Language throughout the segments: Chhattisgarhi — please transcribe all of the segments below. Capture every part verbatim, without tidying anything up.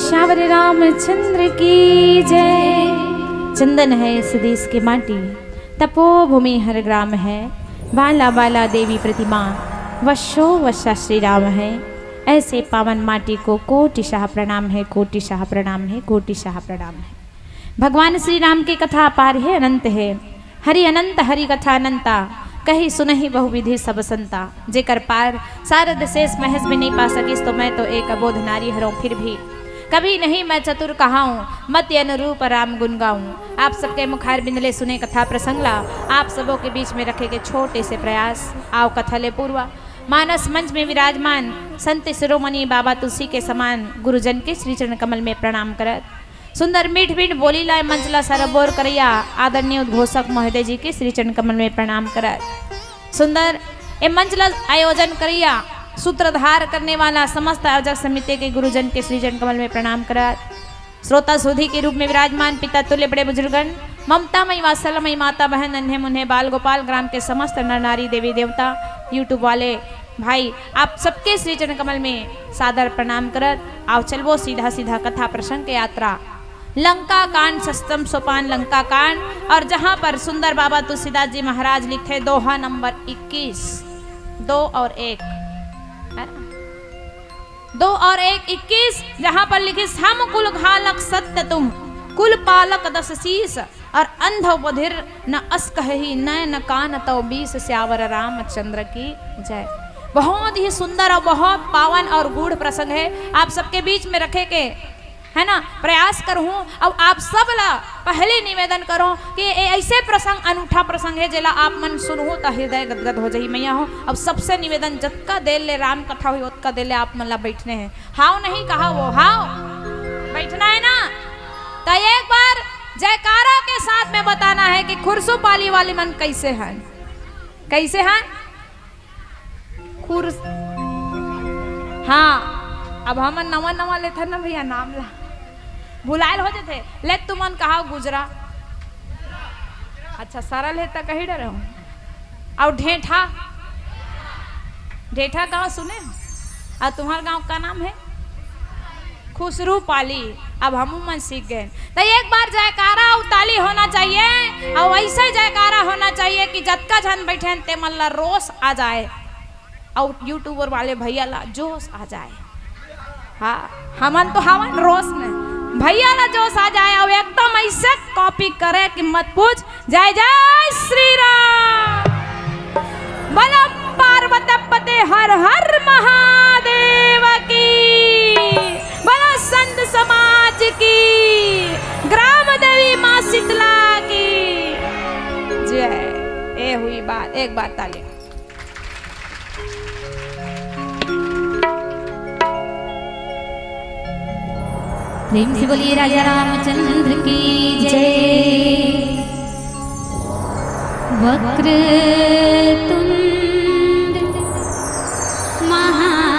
सियावर रामचंद्र की जय। चंदन है इस देश के माटी, तपोभूमि हर ग्राम है। बाला बाला देवी प्रतिमा, वशो वशा श्री राम है। ऐसे पावन माटी को कोटि शाह प्रणाम है, कोटि शाह प्रणाम है, कोटि शाह प्रणाम है। भगवान श्री राम के कथा अपार है, अनंत है। हरि अनंत हरि कथा अनंता, कही सुनही बहु विधि सब संता। जेकर पार सारद शेष महेश भी नहीं पा सकिस, तो मैं तो एक अबोध नारी हरौं, फिर भी कभी नहीं मैं चतुर कहाऊं, मति अनुरूप राम गुण गाऊं। आप सबके मुखार बिंद ले सुने कथा प्रसंग ला, आप सबों के बीच में रखे के छोटे से प्रयास। आओ कथा ले पूर्वा, मानस मंच में विराजमान संत शिरोमणि बाबा तुलसी के समान गुरुजन के श्री चरण कमल में प्रणाम करत, सुंदर मीठ मीठ बोली ला मंच ला सरोबोर करैया आदरणीय उद्घोषक महोदय जी के श्री चरण कमल में प्रणाम करत, सुंदर ए मंच ला आयोजन करैया सूत्रधार करने वाला समस्त आयोजक समिति के गुरुजन के श्री चरण कमल में प्रणाम करत, श्रोता सुधी के रूप में विराजमान पिता तुल्य बड़े बुजुर्गन, ममता मई वात्सल्य मई माता बहन, नन्हे मुन्हे बाल गोपाल, ग्राम के समस्त नर नारी देवी देवता, YouTube वाले भाई, आप सबके श्री चरण कमल में सादर प्रणाम करत, आओ चलबो सीधा सीधा कथा प्रसंग के यात्रा। लंका कांड, सप्तम सोपान लंका कांड, और जहां पर सुंदर बाबा तुलसीदास जी महाराज लिखे दोहा नंबर इक्कीस, दो और एक, है ना? दो और एक, इक्कीस, जहां पर लिखिस, "हम कुल घालक सत्य तुम, कुल पालक दस शीश, और अंध बधिर न अस कहहि, नैन कान तव बीस।" सियावर रामचंद्र की जय। बहुत ही सुंदर और बहुत पावन और गूढ़ प्रसंग है, आप सबके बीच में रखे के, है ना, प्रयास करहूं। और आप सब ला पहले निवेदन करो कि ए ऐसे प्रसंग, अनूठा प्रसंग है, जेला आप मन सुनहू त हृदय गदगद हो जाही मैया हो। अब सबसे निवेदन, जतका देर ले राम कथा होही, ओतका देर ले आप मन ला बैठने हैं। हाव नहीं कहा वो, हाव? बैठना है ना? तो एक बार जयकारा के साथ में बताना है कि खुरसू पाली वाले मन कैसे हैं, कैसे हैं? खुर, हाँ, अब हमन नवा नवा लेथन ना भैया, नाम ला भुलायल हो जथे। ले तुमन कहा गुजरा, अच्छा सरल है त कही डरे हो। और ढेठा, ढेठा गांव सुने हो? और तुम्हार गांव का नाम है? खुसरू पाली। अब हमू मन सीख गए। तो एक बार जयकारा और ताली होना चाहिए, और ऐसे जयकारा होना चाहिए कि जतका झन बैठे हैं, ते मन ला रोष आ जाए, और YouTuber वाले भैया ला जोश आ जाए। हाँ, हमन तो हवन रोश में, भैया ला जोश आ जाए, और एकदम ऐसे कॉपी करे कि मत पूछ। जय जय श्री राम। बोलो पार्वती पते हर हर महादेव की। बोलो संत समाज की, ग्राम देवी माँ शीतला की जय। ए हुई बात, एक बार ताली। प्रेम से बोलिए राजा रामचंद्र की जय। वक्रतुंड महाकाय,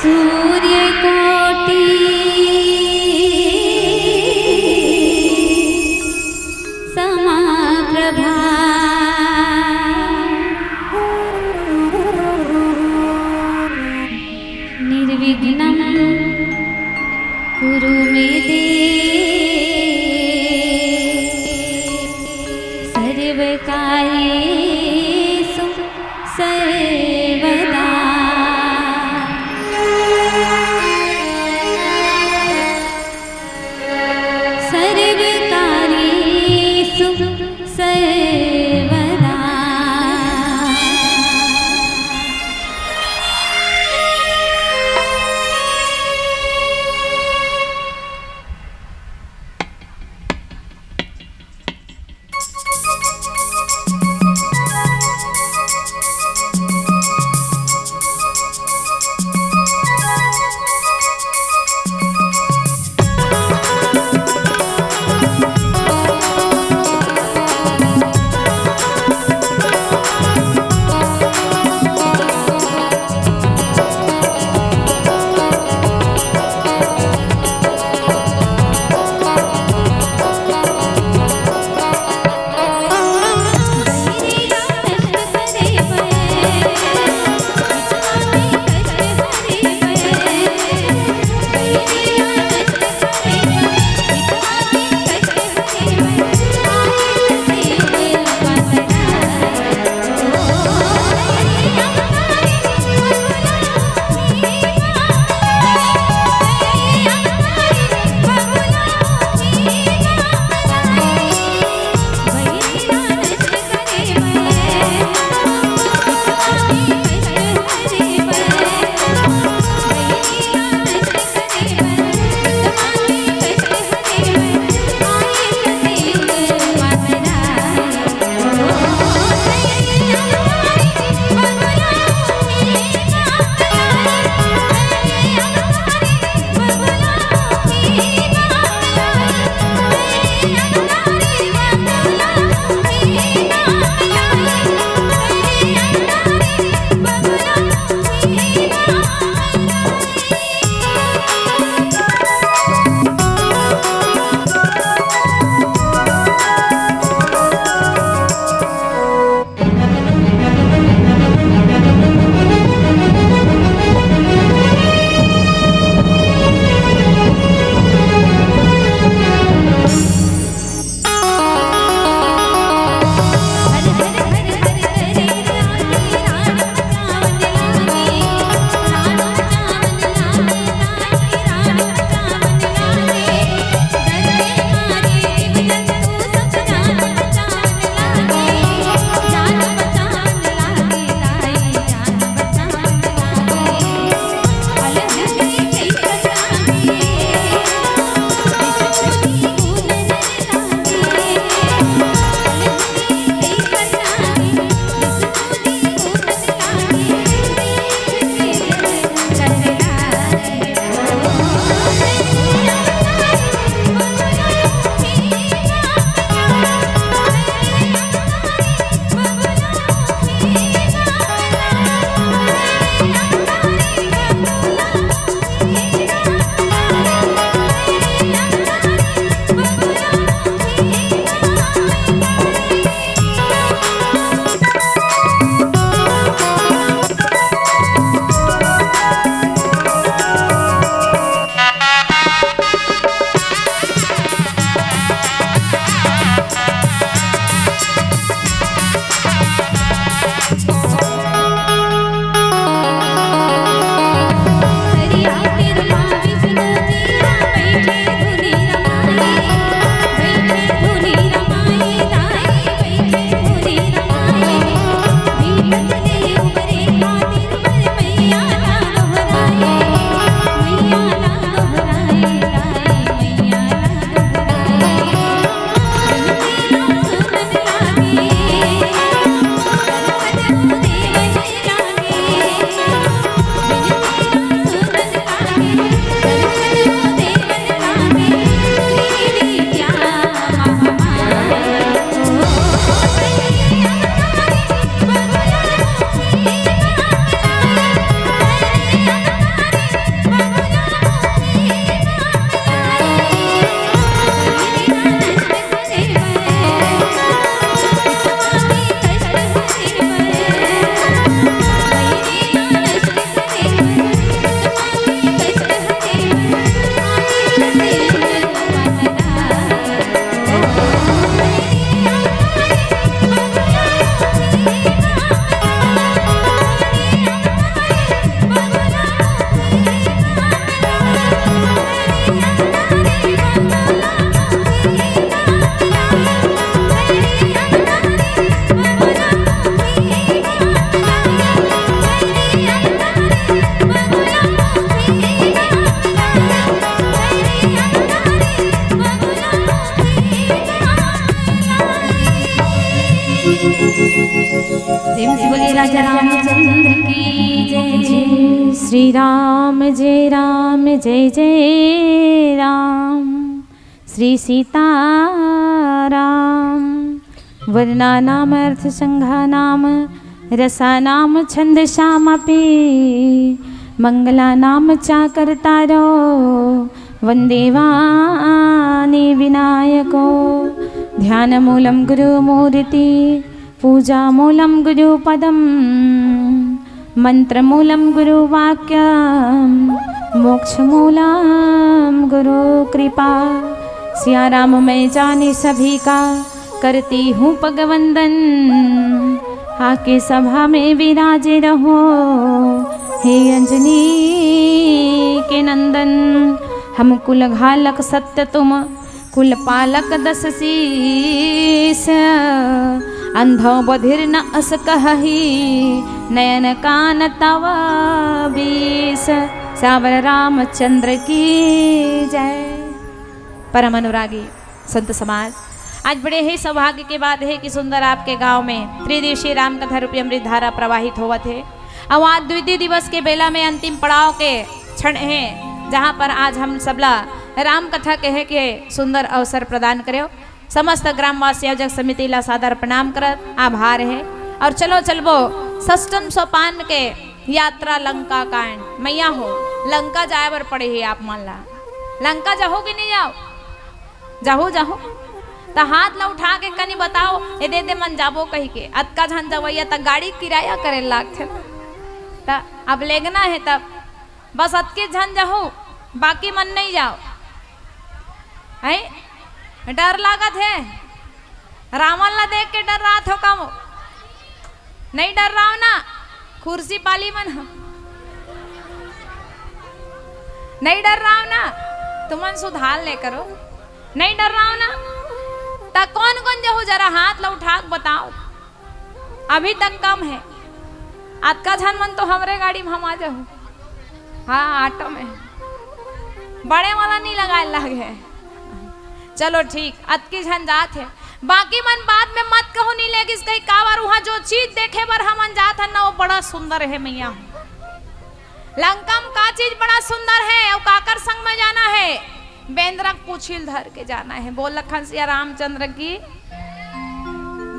सूर्यकोटि समप्रभा। निर्विघ्नं कुरु मे देव, सर्वकार्येषु सर्वदा। सर्वकार्येषु सर्वदा। प्रेम से बोलिए राजा रामचंद्र की जय। जय श्री राम, जय राम, जय जय राम। श्री सीताराम। वर्णानामर्थसङ्घानां रसानां छन्दसामपि। मङ्गलानां चाकर्तारो वन्देवानि विनायको। ध्यानमूलं गुरुमूर्ति, पूजामूलं गुरुपदम्। मन्त्रमूलं गुरुवाक्यं, मोक्षमूलं गुरुकृपा। सिया राम मैं जाने सभी का, करती हूँ पग वंदन। आके सभा में विराजे रहो, हे अंजनी के नंदन। हम कुल घालक सत्य तुम, कुल पालक दस शीश। अंधो बधिर न अस कहही, नयन कान तव बीस। सावर रामचंद्र की जय। परम अनुरागी संत समाज, आज बड़े ही सौभाग्य के बात हे कि सुंदर आपके गांव में त्रिदिवसीय राम कथा रूपी अमृत धारा प्रवाहित होवत हे। अउ आज द्वितीय दिवस के बेला में अंतिम पड़ाव के क्षण हे, जहां पर आज हम सबला राम कथा कहे के सुंदर अवसर प्रदान करेव। समस्त ग्रामवासी आयोजक समिति ला सादर प्रणाम करत आभार हे। अउ चलो चलबो षष्टम सोपान के यात्रा लंका कांड। मैया हो, लंका जाए बर पड़े हे आप मन ला। लंका जाहू कि नहीं जाओ? जाहू, जाहू। त हाथ ला उठा के कनी बताओ, ए दे दे मन जाबो कही के। अतका झन जवैया त गाड़ी किराया करे लागथे। त अब लेगना हे तब बस अतके झन जाहू, बाकी मन नहीं जाओ। हैं? डर लागत हे? रावण ला देख के डर्रात हो का वो? नहीं डर्राव ना, कुर्सी पाली मन। नहीं डर्राव ना, तुमन सुधार ले करो। नहीं डर्राव ना, त कौन कौन जाहू जरा हाथ ला उठा के बताओ। अभी तक कम हे। अतका झन मन तो हमरे गाड़ी में हम आ जाहू। हाँ, ऑटो में। बड़े वाला नहीं लगाए लागे। चलो ठीक, अतकी झन जात हे। बाकी मन बाद में मत कहू नहीं लेगिस कही, काबर उहाँ जो चीज देखे बर हमन जात हन ना, वो बड़ा सुंदर हे मैया। लंका में का चीज बड़ा सुंदर हे अउ काकर संग में जाना हे? बेंदरा के पूछी ल धर के जाना हे। बोल लखन सिया रामचंद्र की।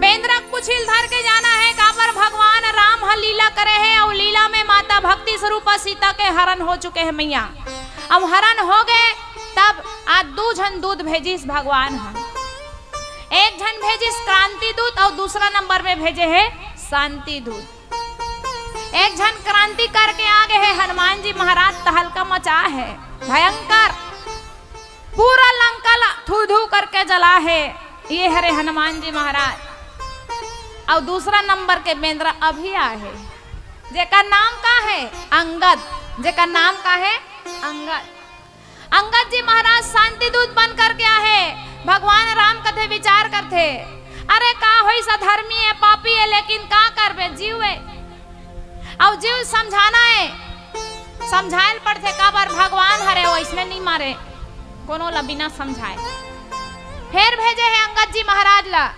बेंदरा के पूछी ल धर के जाना हे, काबर भगवान राम ह लीला करे हे अउ लीला में माता भक्ति स्वरूपा सीता के हरण हो चुके हे मैया। अब हरण हो गए, तब आज दू झन दूत भेजिस भगवान ह। एक झन भेजिस क्रांति दूत अउ दूसरा नंबर में भेजे हे शांति दूत। एक झन क्रांति करके आ गए हे हनुमान जी महाराज, तहलका मचा हे भयंकर, पूरा लंका ला थू धू करके जला हे। ये हरे हनुमान जी महाराज। अउ दूसरा नंबर के बेंदरा अभी आ हे, जेकर नाम का हे? अंगद। जेकर नाम का हे? अंगद। अंगद जी महाराज शांति दूत बन करके आ हे। भगवान राम कथे विचार करथे, अरे का होइस, अधर्मी हे, पापी हे, लेकिन का करबे, जीव हे। अउ जीव समझाना हे, समझाए ल पड़थे, काबर भगवान हरे वइसने नहीं मारे कोनो ला बिना समझाए। फेर भेजे हे अंगद जी महाराज ला।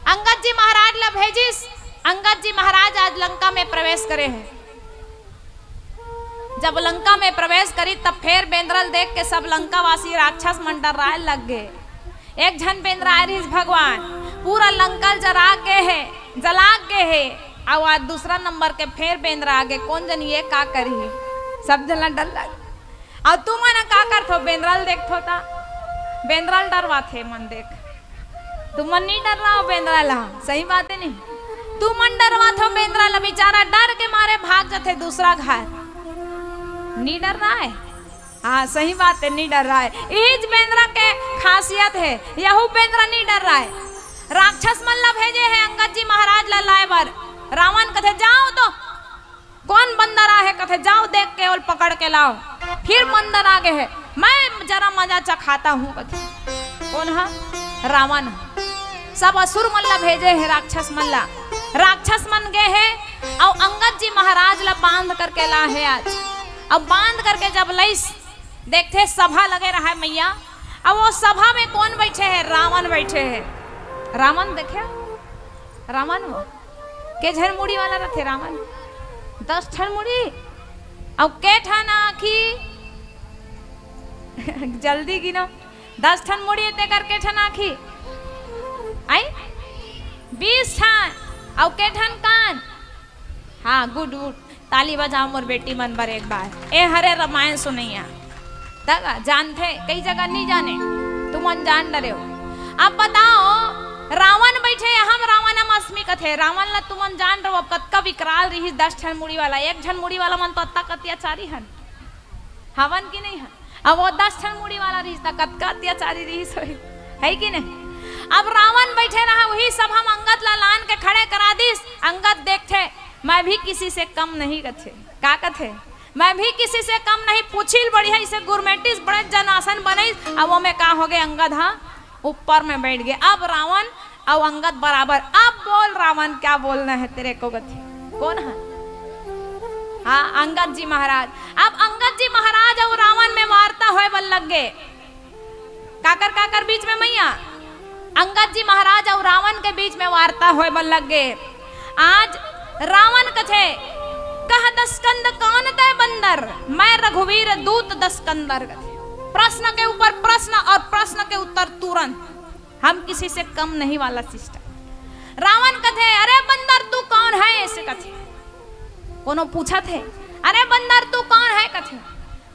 अंगद जी महाराज ला भेजिस। अंगद जी महाराज आज लंका में प्रवेश करे हे। जब लंका में प्रवेश करी, तब फेर बेंदरा ल देख के सब लंकावासी राक्षस मन डर्राए लग गे। एक झन बेंदरा आए रहिस भगवान, पूरा लंका ल जरा गे हे, जला गे हे। अउ आज दूसरा नंबर के फेर बेंदरा आ गे, कोन जनी ये का करही, सब झन ला डर लग। अउ तुमन का करथो, बेंदरा ल देखथो ता, बेंदरा ल डरवाथे मन देख। तुमन नहीं डर्राव बेंदरा ला, सही बात हे नहीं? तुमन डरवाथो बेंदरा ला, बेचारा डर के मारे भाग जथे दूसरा घर। नहीं डर्राय? हाँ, सही बात हे, नहीं डर्राय। इहीच बेंदरा के खासियत हे, यहू बेंदरा नहीं डर्राय। राक्षस मन ला भेजे हे अंगद जी महाराज ला लाए बर। रावण कथे, जाओ तो, कोन बंदर आहे? कथे, जाओ देख के ओल पकड़ के लाओ। फिर बंदर आ गे हे, मैं जरा मजा चखाता हूँ, कथे। कोन हा? रावण। सब असुर मन ला भेजे हे, राक्षस मन ला। राक्षस मन गे हे अउ अंगद जी महाराज ला बांध करके ला हे आज। अब बांध करके जब लइस, देखथे सभा लगे रहा हे मैया। अब वो सभा में कोन बैठे हे? रावण बैठे हे। रावण देखे रावण वो के झन मुड़ी वाला रथे रावण? दस ठन मुड़ी। अउ के ठन आँखी? जल्दी गिनो। दस ठन मुड़ी हे तेकर के ठन आँखी? आई? बीस ठन। अउ के ठन कान? हाँ, गुड गुड। ताली बजाओ मोर बेटी मन बर एक बार। ए हरे रामायण सुनइया। तब जानथे, कई जगह नहीं जाने, तुमन जान डरे हो। अब बताओ, रावण बैठे, हम रावण हम अस्मी कथे, रावण ला तुमन जान रहो, अब कतका विकराल रही, दस ठन मुड़ी वाला, एक झन मुड़ी वाला मन तो अतका अत्याचारी हन, हवन की नहीं हन? अब वो दस ठन मुड़ी वाला रहिस त कतका अत्याचारी रहिस होही, है कि नहीं? अब रावण बैठे रहा, वही सब हम अंगद ला लान के खड़े करा दिस। अंगद देखथे, मैं भी किसी से कम नहीं कथे। का कथे? मैं भी किसी से कम नहीं। पूछिल बढ़िया इसे गुरमेटिस बड़े जन आसन बनइस। अब वो में का हो गए, अंगद हाँ ऊपर में बैठ गए। अब रावण अउ अंगद बराबर। अब बोल रावण, क्या बोलना है तेरे को कथे। कोन है? हाँ, अंगद जी महाराज। अब अंगद जी महाराज अउ रावण में वार्ता होय बर लग गे। काकर काकर बीच में मैया? अंगद जी महाराज अउ रावण के बीच में वार्ता होय बर लग गे। आज रावण कथे, कह दसकंद कौन तै बंदर, मैं रघुवीर दूत दसकंदर कथे। प्रश्न के ऊपर प्रश्न और प्रश्न के उत्तर तुरंत। हम किसी से कम नहीं वाला सिस्टम। रावण कथे, अरे बंदर तू कौन है, ऐसे कथे। कोनो पूछत हे, अरे बंदर तू कौन है कथे।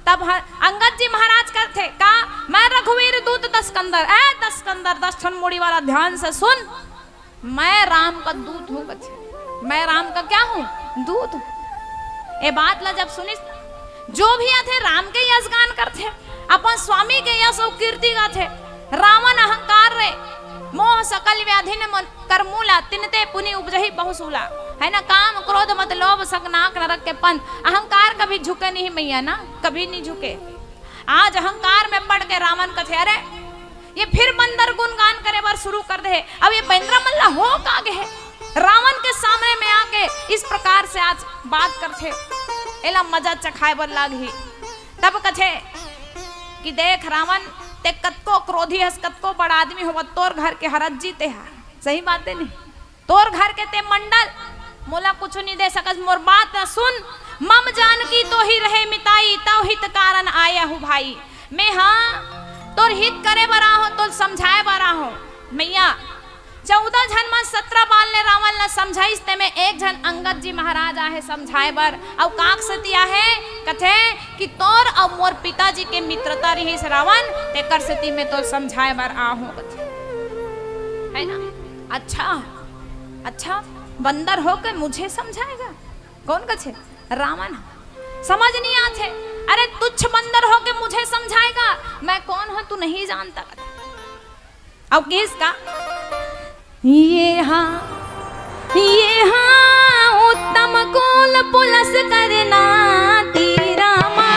तब ह-, अंगद जी महाराज कथे, का मैं रघुवीर दूत दसकंदर, ए दसकंदर, दस ठन मुड़ी वाला, ध्यान से सुन, मैं राम का दूत हूँ कथे। मैं राम का क्या हूँ? दूत हूँ। ए बात ला जब सुनिस, जो भी आथे राम के यश गान करथे, अपन स्वामी के यश अउ कीर्ति गाथे। रावण अहंकार रे, मोह सकल व्याधि ने मन कर मूला, तिनते पुनि उपजही बहु सूला। है ना, काम क्रोध मद लोभ संग नाक नरक के पंथ। अहंकार कभी झुके नहीं मैया ना, कभी नहीं झुके। आज अहंकार में पड़ के रावण कथे, अरे ये फिर बंदर गुणगान करे बर शुरू कर दे। अब ये बेंदरा मन ला हो का गे हे? रावण के सामने में आके इस प्रकार से आज बात करथे, एला मजा चखाए बर लागही। तब कथे कि देख रावण, ते कतको क्रोधी हस, कतको बड़ा आदमी होवत, तोर घर के हरत जी ते हा। सही बात हे नहीं? तोर घर के ते मंडल, मोला कुछु नहीं दे सकस। मोर बात ला सुन, मम जानकी तोहि रहे मिताई, तव हित कारण आया हूँ भाई। मैं हाँ तोर हित करे बर आहो, तोर समझाए बर आहो। मैया, चौदह झन मन सत्रह बार ले रावण ला समझाइस, ते में एक झन अंगद जी महाराज आहे समझाए बर। अउ काक सेती आहे? कथे कि तोर अउ मोर पिताजी के मित्रता रहिस रावण, तेकर सेती मैं तोर समझाए बर आहो कथे। है ना? अच्छा, अच्छा, बंदर होके मुझे समझाएगा? कोन कथे? रावण। समझ नहीं आथे। अरे तुच्छ बंदर होके मुझे समझाएगा? मैं कौन हूँ तू नहीं जानता। अउ किस का? ये हाँ, ये हाँ उत्तम कुल पुलस करना ती रामा।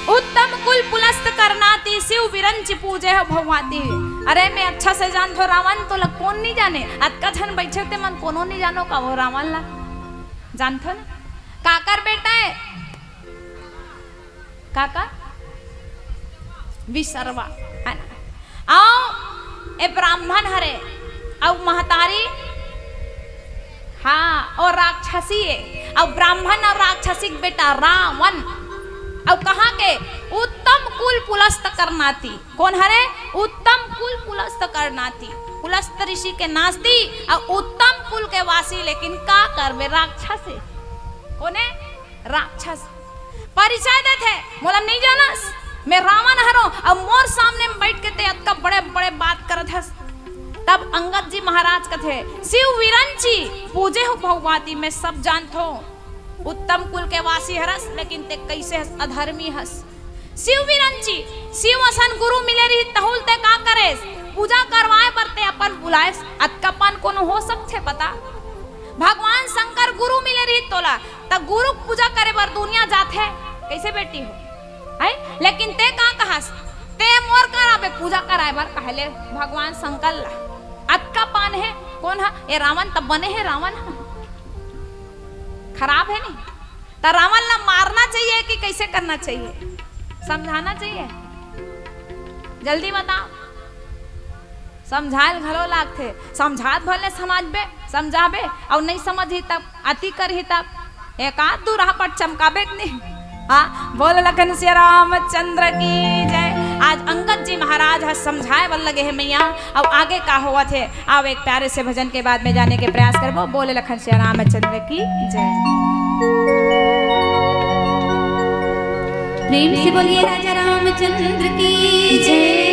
उत्तम कुल पुलस्त करना ती, शिव विरंच पूजे हो भगवाती। अरे मैं अच्छा से जानथो रावण, तोला कोन नहीं जाने? अतका झन बैठे ते मन कोनो नहीं जानो का वो रावण ला? जानथो ना? काकर बेटा है? काकर? विसर्वा, है ना? अउ ए ब्राह्मण हरे, अउ महतारी, हाँ, अउ राक्षसी है, अउ ब्राह्मण अउ राक्षसी के बेटा रावण, अउ कहाँ के? उत्तम कुल पुलस्त करनाती। कोन हरे? उत्तम कुल पुलस्त करनाती। पुलस्त ऋषि के नाती अउ उत्तम कुल के वासी, लेकिन का करबे, राक्षस है। कोने? राक्षस। परिचय देथे, मोला नहीं जानस, मैं रावण हरों, अउ मोर सामने में बैठ के ते अतका बड़े बड़े बात करत हस। तब अंगद जी महाराज कथे, शिव विरंची पूजे हो भगवाती, मैं सब जानथो। उत्तम कुल के वासी हरस, लेकिन ते कैसे हस, अधर्मी हस। शिव विरंची, शिव असन गुरु मिले रही, तहुल ते का करेस? पूजा करवाए बर ते अपन बुलाएस। अतका पान कोनो हो सकथे बता? भगवान शंकर गुरु मिले रही तोला, त गुरु के पूजा करे बर दुनिया जाथे। कैसे बेटी हो? है? लेकिन ते का कहस? ते मोर करा बे पूजा कराए बर कहले भगवान शंकर ला। अतका पान हे, कोन ह? ए रावण तब बने हे, रावण ह खराब हे नहीं। त रावण ला मारना चाहिए कि कैसे करना चाहिए? समझाना चाहिए। जल्दी बताओ। समझायल घलो लागथे। समझात भर ले समझाबे, समझाबे, अउ नहीं समझही तब, अति करही तब, एक आध दू राहपट चमकाबे कि नहीं? हाँ, बोल लखन सिया रामचंद्र की जय। आज अंगद जी महाराज ह समझाए बर लगे हे मैया, अउ आगे का होवत हे, आओ एक प्यारे से भजन के बाद में जाने के प्रयास करबो। बोल लखन सिया रामचंद्र की जय। प्रेम से बोलिए राजा रामचंद्र की जय।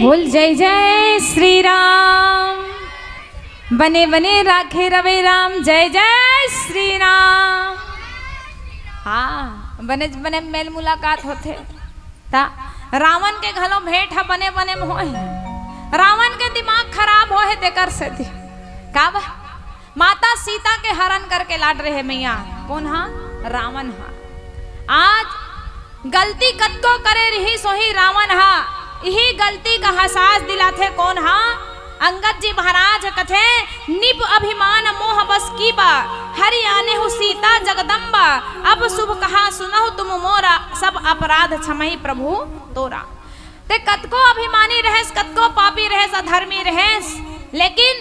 बोल जय जय श्री राम। बने बने राखे रवे राम, जय जय श्री राम। हाँ, बने बने मेल मुलाकात होथे। ता रावण के घलो भेंट ह बने बने म होए। रावण के दिमाग खराब होए हे तेकर सेती। का बा? माता सीता के हरण करके लाड रहे मैया। कोन हा? रावण हा। आज गलती कतको करे रिहिस होही रावण हा, इही गलती का एहसास दिलाथे कोन हा? अंगद जी महाराज कथे, "निप अभिमान मोह बस की बा, हरि आनेहु सीता जगदम्बा, अब शुभ कहा सुनहु तुम मोरा, सब अपराध क्षमही प्रभु तोरा।" ते कतको अभिमानी रहेस, कतको पापी रहेस, अधर्मी रहेस, लेकिन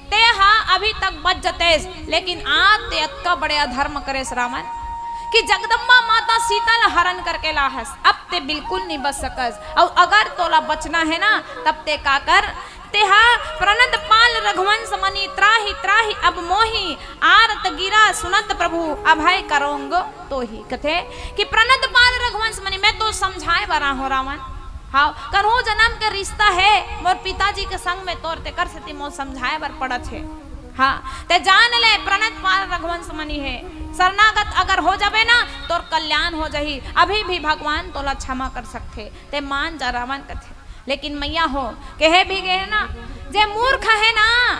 ते हा अभी तक बच जतेस, लेकिन आज ते अतका बड़े अधर्म करेस रावण कि जगदम्बा माता सीता ला हरण करके लाहस। अब ते बिल्कुल नहीं बच सकस, अउ अगर तोला बचना हे ना, तब ते का कर, ते हा प्रणत पाल रघुवंश मनि त्राहि त्राहि अब मोहि, आरत गिरा सुनत प्रभु अभय करोंग तोहि। कथे कि प्रणत पाल रघुवंश मनि, मैं तो समझाए बर आहों रावण। हाँ, करहूँ जनम के रिश्ता हे मोर पिताजी के संग में तोर, तेकर सेती मोर समझाए बर पड़त हे। हाँ, ते जान ले, प्रणत पाल रघुवंश मनि हे, शरणागत अगर हो जाबे ना, तोर कल्याण हो जाही। अभी भी भगवान तोला क्षमा कर सकथे, ते मान जा रावण कथे। लेकिन मैया हो, कहे भी गए ना, जे मूर्ख हे ना,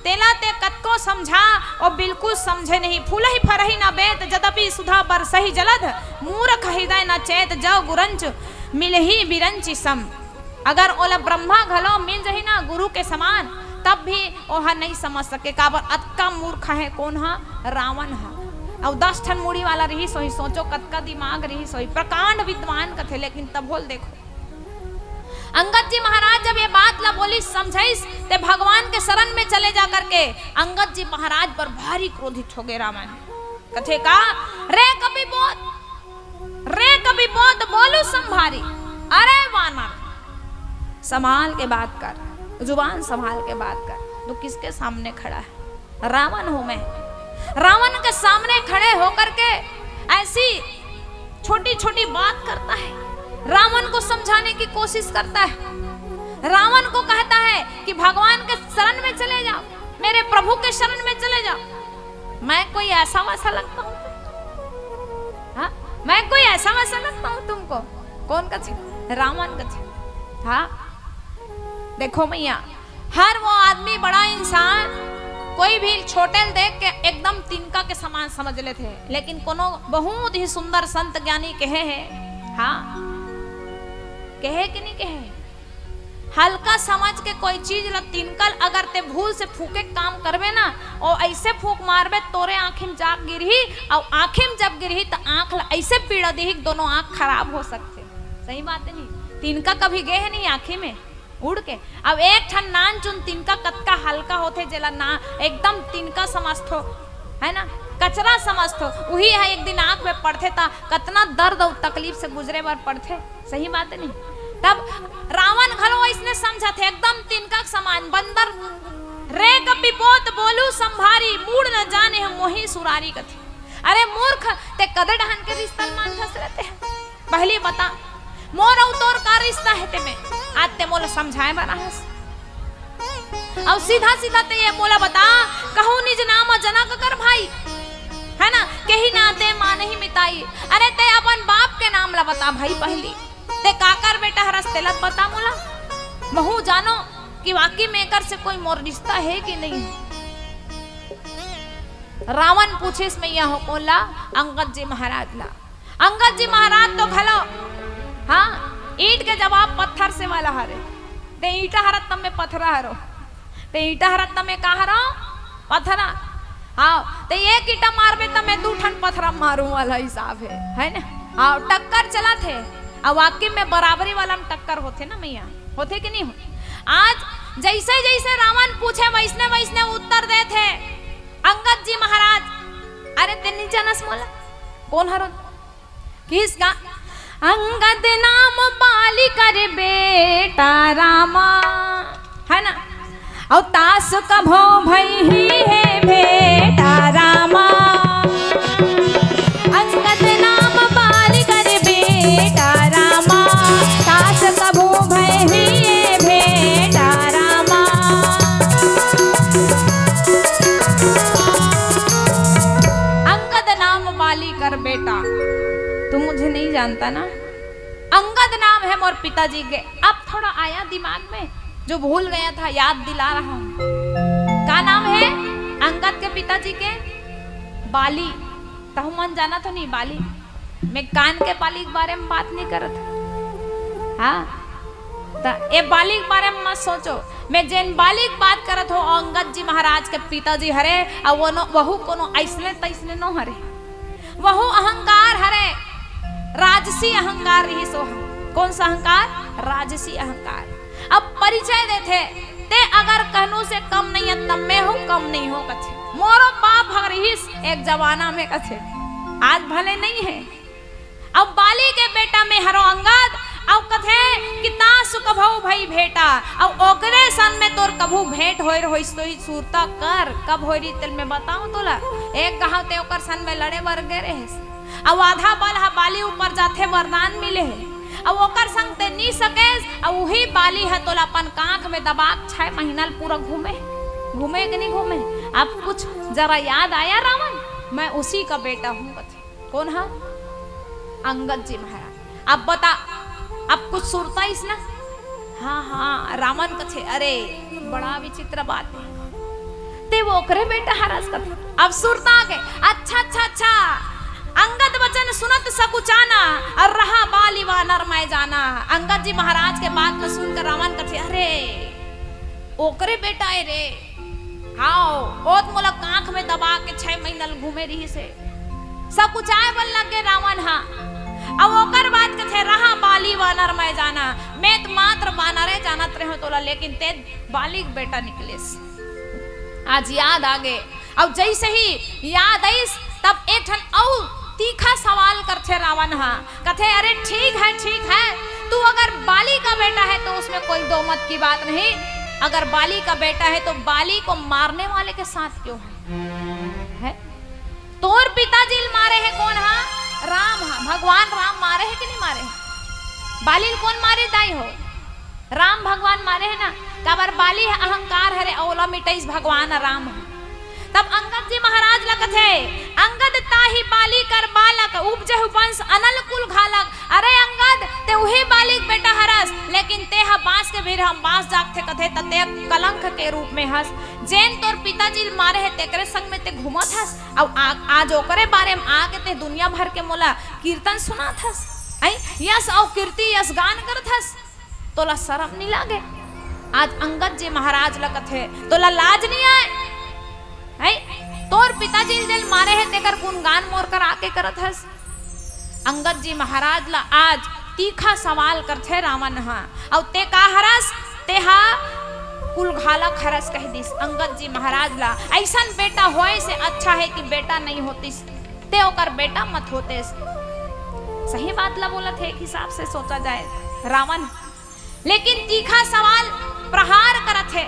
तेला ते कतको समझा, ओ बिल्कुल समझे नहीं। फूलहि फरहि न बेंत, जदपि सुधा बरसहि जलद, मूर्ख हृदय न चेत, जव गुरंच मिलही बिरंचि सम। अगर ओला ब्रह्मा घलो मिल जही ना गुरु के समान, तब भी ओहा नहीं समझ सके, काबर अतका मूर्ख हे कोन हा? रावण हा। अउ दस ठन मुड़ी वाला रिहिस होही, सोचो कतका दिमाग रिहिस होही, प्रकांड विद्वान कथे, लेकिन तभो ल देखो। अंगद जी महाराज जब ये बात ला बोलिस, समझाइस, ते भगवान के शरण में चले जा करके अंगद जी महाराज पर भारी क्रोधित हो गए रावण। कथे का, "रे कपि बोध, रे कपि बोध बोलु संभारी।" अरे वानर, संभाल के बात कर, जुबान संभाल के बात कर। तू किसके सामने खड़ा है? रावण हूं मैं। रावण के सामने खड़े होकर के ऐसी छोटी छोटी बात करता है, रावण को समझाने की कोशिश करता है। रावण को कहता है कि भगवान के शरण में चले जाओ, मेरे प्रभु के शरण में चले जाओ। मैं कोई ऐसा वैसा लगता हूं तुमको? हाँ? मैं कोई ऐसा वैसा लगता हूं तुमको? कोन कथे? रावण कथे। हाँ, देखो मैया, हर वो आदमी, बड़ा इंसान, कोई भी छोटे ल देख के एकदम तिनका के समान समझ लेथे, लेकिन कोनो बहुत ही सुंदर संत ज्ञानी कहे हे, हाँ, कहे कि नहीं कहे, हल्का समझ के कोई चीज ल तिनका ल अगर ते भूल से फूके के काम करबे ना, ओ ऐसे फूक मारबे, तोरे आँखी में जाके गिरही, अउ आँखी में जब गिरही त आँख ल ऐसे पीड़ा दिही कि दोनों आँख खराब हो सकथे। सही बात है नहीं? तिनका कभी गे हे नहीं आँखी में उड़ के? अब एक ठन नान चुन तिनका कतका हल्का होथे, जेला ना एकदम तिनका समझथो, है ना, कचरा समझथो, उही ह एक दिन आँख में पड़थे त कतना दर्द अउ तकलीफ से गुजरे बर पड़थे। सही बात नहीं? तब रावण घलो अइसने समझथे, एकदम तिनका के समान, बंदर। "रे कपि बोध बोलु संभारी, मूढ़ न जानेहु मोहि सुरारी" कथे। अरे मूर्ख, ते कदे डहन के रिश्ता ल मानथस रे ते? पहली बता, मोर अउ तोर का रिश्ता हे ते में? आज ते मोला समझाए बर आहस। अउ सीधा सीधा ते ये मोला बता, कहूँ निज नाम जनक कर भाई, है ना, केहि नाते मानहि मिताई। अरे ते अपन बाप के नाम ला बता भाई पहली, ते काकर बेटा हरस तेला बता मोला। महूँ जानो कि वाकई में एकर से कोई मोर रिश्ता हे कि नहीं। रावण पूछिस मैया हो कोन ला? अंगद जी महाराज ला। अंगद जी महाराज तो घलो, हाँ, ईंट के जवाब पत्थर से वाला हरे। ते ईंटा हरत तमे पथरा हरो, ते ईंटा हरत तमे का हरो? पथरा। हाँ, ते एक ईंटा मारबे तमे दू ठन पथरा मारू वाला हिसाब हे, है ना? हाँ, टक्कर चलत हे, अउ वाकई में बराबरी वाला में टक्कर होथे ना मैया, होथे कि नहीं हो? आज जैसे जैसे रावण पूछे वैसने वैसने उत्तर देथे अंगद जी महाराज। अरे ते नहीं जानस मोला, कोन हरो? किसका? अंगद नाम बालि कर बेटा रामा, है ना? अउ तास कभो भई ही हे भेटा रामा। अंगद नाम बालि कर बेटा रामा, तास कभो भई ही हे जानता ना, अंगद नाम है मोर पिताजी के। अब थोड़ा आया दिमाग में, जो भूल गया था, याद दिला रहा हूँ। का नाम है अंगद के पिताजी के? बाली। तहु मन जाना तो नहीं बाली। मैं कान के बाली के बारे में बात नहीं करत। हाँ, त ए बाली के बारे में मत सोचो। मैं जेन बाली के बात करत हो, अंगद जी महाराज के पिताजी हरे, अउ वो नो, वहू कोनो अइसने तइसने नो हरे। वहू अहंकार हरे, राजसी अहंकार रहिस ओह। कौन सा अहंकार? राजसी अहंकार। अब परिचय देथे, "ते अगर कहनू से कम नहीं है, तब मैं हूँ कम नहीं हो," कथे। "मोरो बाप ह रहिस एक जमाना में," कथे, "आज भले नहीं है।" अब बाली के बेटा में हरो अंगद, अउ कथे कि "ता सुख भऊ भई भेंटा," अउ ओकरे सन में तोर कभू भेंट होए रहोइस तो ही सुरता कर, कब होए रही तेल मैं बताऊं तोला। एक घाव ते ओकर सन में लड़े बर गे रहेस, अउ आधा बल ह बाली ऊपर जाथे, वरदान मिले हे, अउ ओकर संग ते नी सकेस, अउ उही बाली ह तोला अपन कांख में दबा के छह महीना ल पूरा घूमे, घूमे कि नहीं घूमे? अब कुछ जरा याद आया रावण, मैं उसी का बेटा हूँ, कथे। कौन हा? अंगद जी महाराज। अब बता, अब कुछ सुरता इस ना? हाँ, हाँ, रावण कथे, "अरे, बड़ा विचित्र बात है, ते वो ओकरे बेटा हरस," कथे। अब सुरता आ गए, "अच्छा, अच्छा, अच्छा, अंगद वचन सुनत सकुचाना, और रहा बाली वानर मैं जाना।" अंगद जी महाराज के बात ल सुनकर रावण कथे, "अरे, ओकरे बेटा है रे।" हाव, ओत मोला कांख में दबा के छह महीना ल घूमे रहिस हे। सकुचाए बर लग गे रावण हा। अब ओकर बाद कथे, "रहा बाली वानर मैं जाना, मैं त मात्र बानरे जानत रहे तोला, लेकिन ते बाली के बेटा निकलेस।" आज याद आ गे। अउ जैसे ही याद आइस, तब एक ठन अउ तीखा सवाल करथे रावण हा। कथे, "अरे ठीक है, ठीक है, तू अगर बाली का बेटा है तो उसमें कोई दो मत की बात नहीं, अगर बाली का बेटा है तो बाली को मारने वाले के साथ क्यों है? है? तोर पिताजी ल मारे है कौन हा? राम हा, भगवान राम मारे है कि नहीं मारे है? बाली ल कौन मारे दाई हो? राम भगवान मारे है ना, काबर बाली ह अहंकार हरे, ओला मिटइस भगवान राम ह।" तब अंगद जी महाराज ल कथे, "अंगद ताही बाली कर बालक, उपजहु वंश अनल कुल घालक।" अरे अंगद, ते उही बाली के बेटा हरस, लेकिन ते ह बांस के भीर हम बांस जागथे कथे, त ते कलंक के रूप में हस। जेन तोर पिताजी ल मारे हे, तेकरे संग में ते घूमत हस, अउ आ-, आज ओकरे बारे में आके ते दुनिया भर के मोला कीर्तन सुनात हस, ऐ यश अउ कीर्ति यश गान करत हस। तोला शरम नहीं लागे? आज अंगद जी महाराज ल कथे, "तोला लाज नहीं आए? हैं? तोर पिताजी ल जेल मारे हे, तेकर गुणगान मोर कर आके करत हस?" अंगद जी महाराज ल आज तीखा सवाल करथे रावण ह, "अउ ते का हरस? ते हा कुल घालक हरस," कह दिस अंगद जी महाराज ल। "ऐसन बेटा होए से अच्छा है कि बेटा नहीं होतिस, ते ओकर बेटा मत होतेस।" सही बात ल बोलत हे, एक हिसाब से सोचा जाए रावण। लेकिन तीखा सवाल प्रहार करत हे।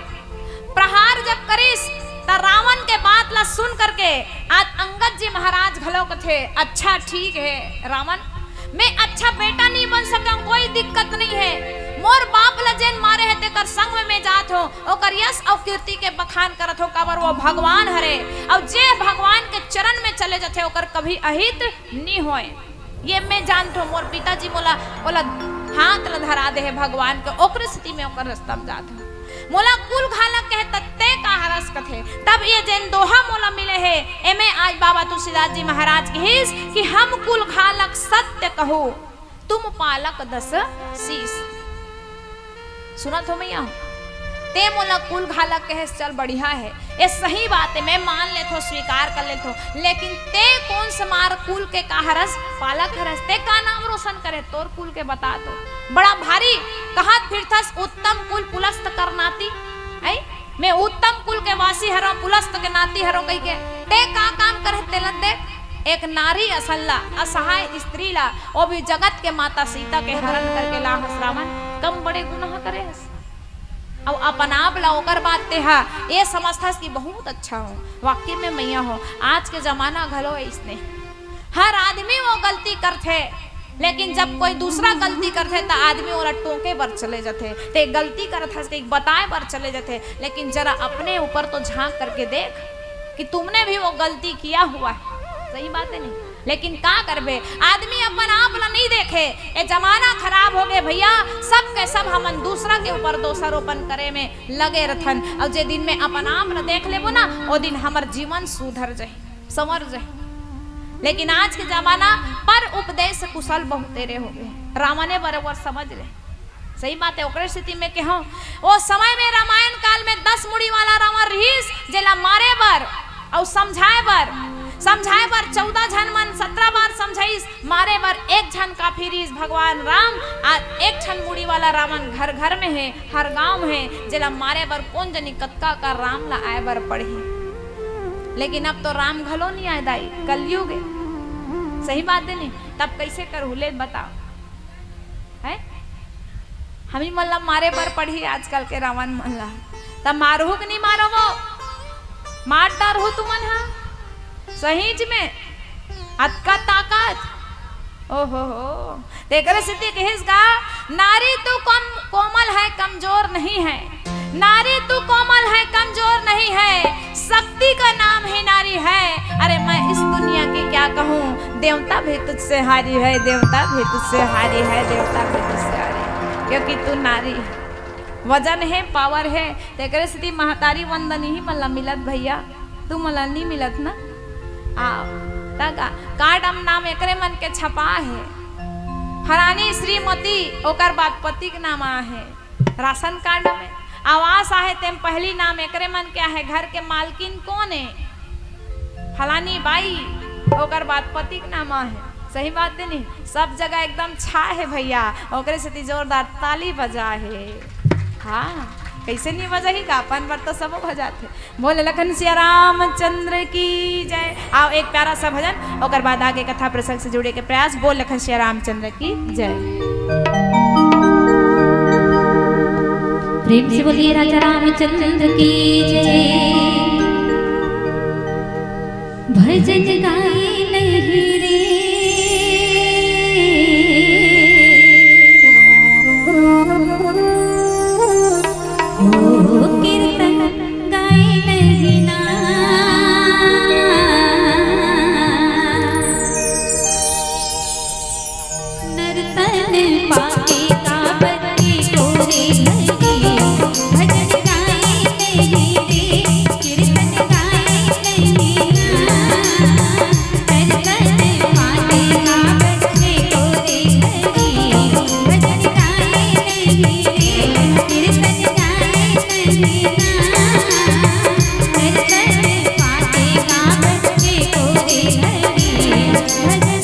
प्रहार जब करिस, त रावण के बात ला सुन करके आज अंगद जी महाराज घलो कथे, "अच्छा, ठीक हे रावण, मैं अच्छा बेटा नहीं बन सकंव, कोई दिक्कत नहीं हे। मोर बाप ला जेन मारे हे, तेकर संग में मैं जात हों, ओकर यश अउ कीर्ति के बखान करत हों, काबर वो भगवान हरे, अउ जे भगवान के चरण में चले जथे, ओकर कभी अहित नी होय।" ये मैं जानथों, मोर पिताजी मोला, ओला हाथ ला धरा दे हे भगवान के, ओकरे सेती मैं ओकर रस्ता में जात हूँ। मोला कुल घालक कहे त ते का हरस कथे। तब ये जेन दोहा मोला मिले हे, एमे आज बाबा तुलसीदास जी महाराज कहिस कि "हम कुल घालक सत्य कहू, तुम पालक दस शीश।" सुनत हो मैया? ते मोला कुल घालक कहेस, चल बढ़िया हे, ये सही बात हे, मैं मान लेथों, स्वीकार कर लेथों, लेकिन ते कोन समार कुल के का हरस, पालक हरस, ते का नाम रोशन करे तोर कुल के, बता तो। बड़ा भारी कहत फिरथस उत्तम कुल पुलस्त कर नाती, ऐ? मैं उत्तम कुल के वासी हरों, पुलस्त के नाती हरों कहिके, ते का काम करे तेला देख, एक नारी असन ला, असहाय स्त्री ला, वो भी जगत के माता सीता के हरण करके लाहस रावण, कम बड़े गुनाह करे हस। अउ अपन आप ला ओकर बाद तेहा ये समझथस कि बहुत अच्छा हों, वाकई में मैया हों। आज के जमाना घलो अइसने, हर आदमी वो गलती करथे, लेकिन जब कोई दूसरा गलती करथे त आदमी ओला टोके बर चले जथे। ते गलती करत हस कहिके बताए बर चले जथे, लेकिन जरा अपने ऊपर तो झांक करके देख कि तुमने भी वो गलती किया हुआ है। सही बात है नहीं? लेकिन का करबे, आदमी अपन आप ला नहीं देखे। ये जमाना खराब हो गए भैया, सब के सब हमन दूसरा के ऊपर दोषारोपण करे में लगे रथन। और जे दिन में अपन आप ला देख लेबो ना, वो दिन हमर जीवन सुधर जाही, संवर जाही। लेकिन आज के जमाना पर उपदेश कुशल बहुतेरे हो गए। रावणे बरोबर समझ ले, सही बात है। ओकरे स्थिति में कहो, ओ समय में रामायण काल में दस मुड़ी वाला रावण रहिस, जेला मारे बर अउ समझाए बर, समझाए बर चौदह झन मन सत्रह बार समझाइस, मारे बर एक झन काफी रहिस भगवान राम। आज एक झन मुड़ी वाला रावण घर घर में है, हर गांव में है, जेला मारे बर कोन जनी कतका का राम ला आए बर पड़ही। लेकिन अब तो राम घलो नहीं आए दाई, कलयुग है। सही बात है नहीं? तब कैसे करहू ले बताओ? है? हमी मन ला मारे बर पड़ही आजकल के रावण मन ला। त मारहू कि नहीं मारो वो? मार डारहू तुमन हा। सहीच में अतका ताकत। ओहो हो। तेकरे सेती कहिस गा, नारी तू कम, कोमल है, कमजोर नहीं है। नारी तू कोमल है, कमजोर नहीं है, शक्ति का नाम ही नारी है। अरे मैं इस दुनिया की क्या कहूँ, देवता भी तुझसे हारी है, देवता भी तुझसे हारी है, देवता भी तुझसे हारी है, क्योंकि तू नारी है। वजन है, पावर है, तेकरे सेती महतारी वंदन ही मन ला मिलत भैया, तू मन ला नहीं मिलत ना। आ, तका कार्ड म नाम एकरे मन के छपा है, फलानी श्रीमती, ओकर बाद पति के नाम आ है। राशन कार्ड में आवास आहे, तेम पहली नाम एकरे मन के आहे, घर के मालकिन कोन हे? फलानी बाई, ओकर बाद पति के नाम आहे। सही बात हे नहीं? सब जगह एकदम छा हे भैया, ओकरे सेती जोरदार ताली बजा हे। हाँ, कैसे नहीं बजाही गा, अपन बर तो सबो बजाथे। बोल लखन सिया रामचंद्र की जय। आओ एक प्यारा सा भजन, ओकर बाद आगे कथा प्रसंग से जुड़े के प्रयास। बोल लखन सिया रामचंद्र की जय। प्रेम से बोलिए राजा रामचंद्र की जय। भजन गाए नहीं रे, ओ कीर्तन गाए नहीं ना। नर्तन पाके गावत के तोरे हरि, भजन गाए नहीं रे, कीर्तन गाए नहीं ना। नर्तन पाके गावत के तोरे हरि, भजन गाए नहीं रे, कीर्तन गाए नहीं ना। नर्तन पाके गावत के तोरे हरि, भजन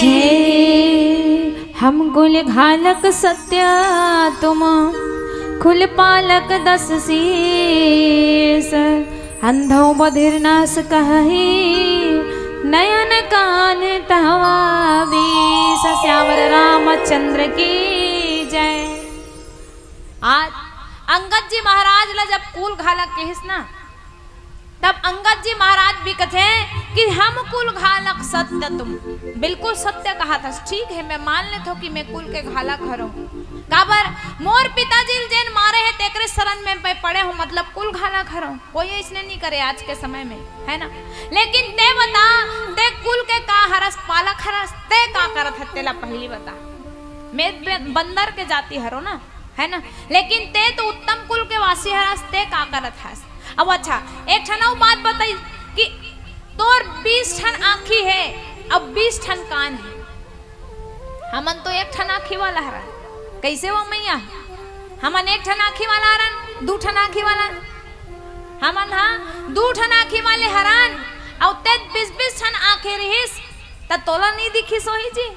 जय। हम कुल घालक सत्य तुम, कुल पालक दस शीस, अंधौ बधिर नास कहहि, नयन कान तहवा बीस। सियावर रामचंद्र की जय। आज अंगद जी महाराज ला जब कुल घालक कहिस ना, तब अंगद जी महाराज भी कथे कि हम कुल घालक सत्य तुम। बिल्कुल सत्य कहाथस। ठीक है, मैं मान लेथों कि मैं कुल के घालक हरों। काबर, मोर पिताजी ल जेन मारे हे, तेकरे शरण में मैं पड़े हों, मतलब कुल घालक हरों। कोई अइसने नहीं करे आज के समय में, है ना? लेकिन ते बता, ते कुल के का हरस, पालक हरस, ते का करत हस, तेला पहिली बता। मैं बे-, बंदर के जाति हरों ना, है ना? लेकिन ते तो उत्तम कुल के वासी हरस, ते का करत हस? अब अच्छा, एक ठन अउ बात बताई कि तोर बीस ठन आँखी हे, अब बीस ठन कान हे। हमन तो एक ठन आँखी वाला हरन। कइसे वो मैया? हमन एक ठन आँखी वाला हरन, दू ठन आँखी वाला। हमन हा दू ठन आँखी वाले हरन, अउ ते बीस बीस ठन आँखी रिहिस, त तोला नहीं दिखिस होही जी?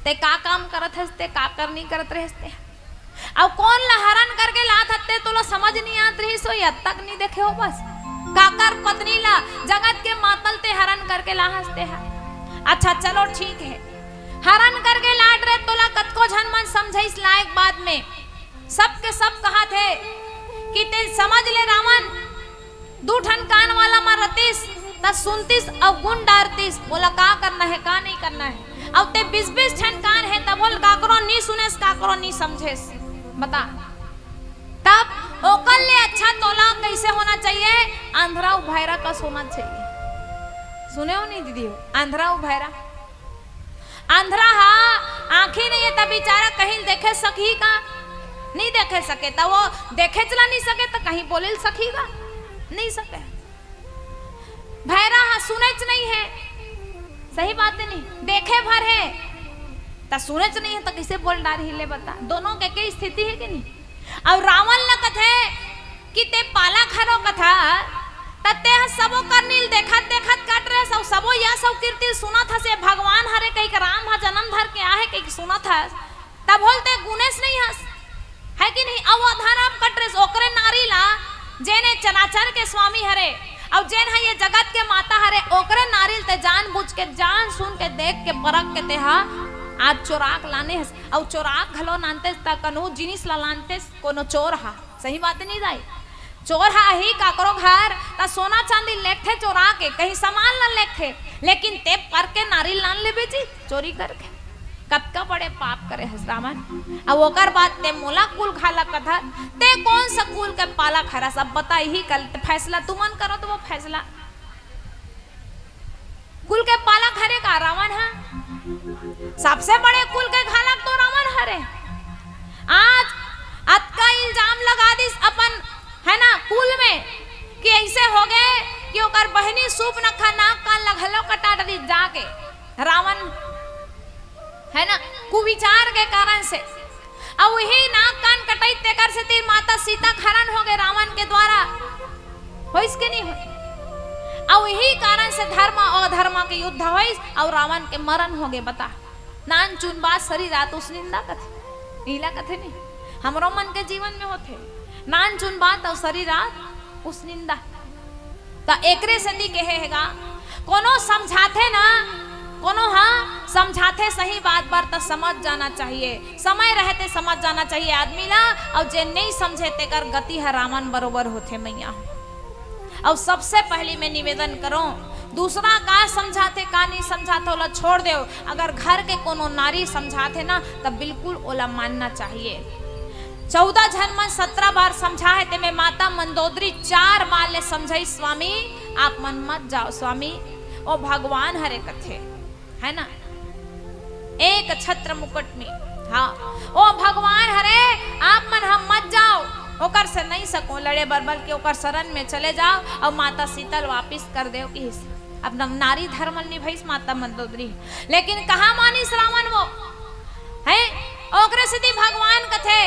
ते का काम करत हस, ते का करनी करत रहस ते? अउ कोन ला हरन करके लात हस ते, तोला समझ नहीं आत रहिस हो, या तक नहीं देखे हो बस? काकर पत्नी ला, जगत के मातल ते हरन करके ला हस ते हा। अच्छा चलो ठीक है, हरन करके लात रहे, तोला कतको झन मन समझाइस लायक बाद में, सबके सब कहाथे कि ते समझ ले रावण, दू ठन कान वाला म रतिस, त सुनतिस अउ गुन डारतिस, मोला का करना हे, का नहीं करना हे। अउ ते बीस बीस ठन कान हे, तभो ल काकरो नी सुनेस, काकरो नी समझेस। बता, तब ओकर ले अच्छा तोला कइसे होना चाहिए? आंधरा अउ भैरा कस होना चाहिए। सुने हो नहीं दीदी हो, आंधरा अउ भैरा। आंधरा हा आँखी नहीं हे, त बेचारा कहीं देखे सकही का? नहीं देखे सके, त वो देखेच ला नहीं सके, त कहीं बोले ल सकही का? नहीं सके। भैरा हा सुनेच नहीं हे, सही बात है नहीं, देखे भर हे, त सुनेच नहीं हे, त कइसे बोल डारही ले बता? दोनों के के स्थिति हे कि नहीं? अउ रावण ल कथे कि ते पालक हरो कथा, त ते ह सबो करनी ल देखत देखत कट रहे, सब सबो यश अउ कीर्ति ल सुनत हस, ये भगवान हरे कहिके, राम ह जन्म धर के आहे कहिके सुनत हस, तभो ल ते गुनेस नहीं हस, है कि नहीं? अउ अधरम कट रहे, ओकरे नारी ला, जेन ए चराचर के स्वामी हरे, अउ जेन ह ये जगत के माता हरे, ओकरे नारी ल ते जानबूझ के, जान सुन के, देख के, परख के ते ह आज चोराक लाने हस, अउ चोराक घलो नानतेस त कनु जिनिस ला लानतेस, कोनो चोर हा, सही बात नहीं दाई? चोर हा ही काकरो घर, त सोना चांदी लेगथे चोरा के, कहीं सामान ला लेगथे, लेकिन ते पर के नारी लान लेबे जी, चोरी करके। कतका बड़े पाप करे हस रावण। अब ओकर बाद ते मोला कुल घालक कथा, ते कौन सा कुल के पालक हरस? अब बता, इही कल फैसला तुमन करो, तो वो फैसला कुल के पालक हरे का रावण हा? सबसे बड़े कुल के घालक तो रावण हरे। आज अतका इल्जाम लगा दिस अपन, है ना, कुल में कि ऐसे हो गए कि ओकर बहिनी सूपनखा नाक कान ला घलो कटा डरिस जाके। रावण, है ना, कुविचार के कारण से, अउ वही नाक कान कटई, तेकर सेती माता सीता के हरण हो गए रावण के द्वारा, होइस के नहीं होइस? अउ यही कारण से धर्म अउ अधर्म के युद्ध होइस अउ रावण के मरण हो गए। बता, नान चुन बात सरी रात उसनिंदा कथे, इला कथे नहीं, हमरो मन के जीवन में होथे, नान चुन बात अउ सरी रात उसनिंदा। त एकरे सेती कहे हे गा, कोनो समझाथे ना, कोनो हा समझाथे सही बात बर, त समझ जाना चाहिए, समय रहते समझ जाना चाहिए आदमी ला। अउ जे नहीं समझे, तेकर गति ह रावण बरोबर होथे मैया। अउ सबसे पहली मैं निवेदन करों, दूसरा का समझाथे, का नहीं समझाथे, ओला छोड़ देव। अगर घर के कोनो नारी समझाथे ना, त बिल्कुल ओला मानना चाहिए। चौदह झन मन सत्रह बार समझा हे, तेमे माता मंदोदरी चार बार ले समझाइस, स्वामी, आप मन मत जाव, स्वामी, ओ भगवान हरे कथे, है ना, एक छत्र मुकुट में, हाँ, ओ भगवान हरे, आप मन हम मत जाव, ओकर से नहीं सको लड़े बर, बल्कि ओकर शरण में चले जाव, अउ माता सीता ल वापिस कर देव किहिस। अपना नारी धर्म ल निभाइस माता मंदोदरी, लेकिन कहाँ मानिस रावण वो, है? ओकरे सेती भगवान कथे,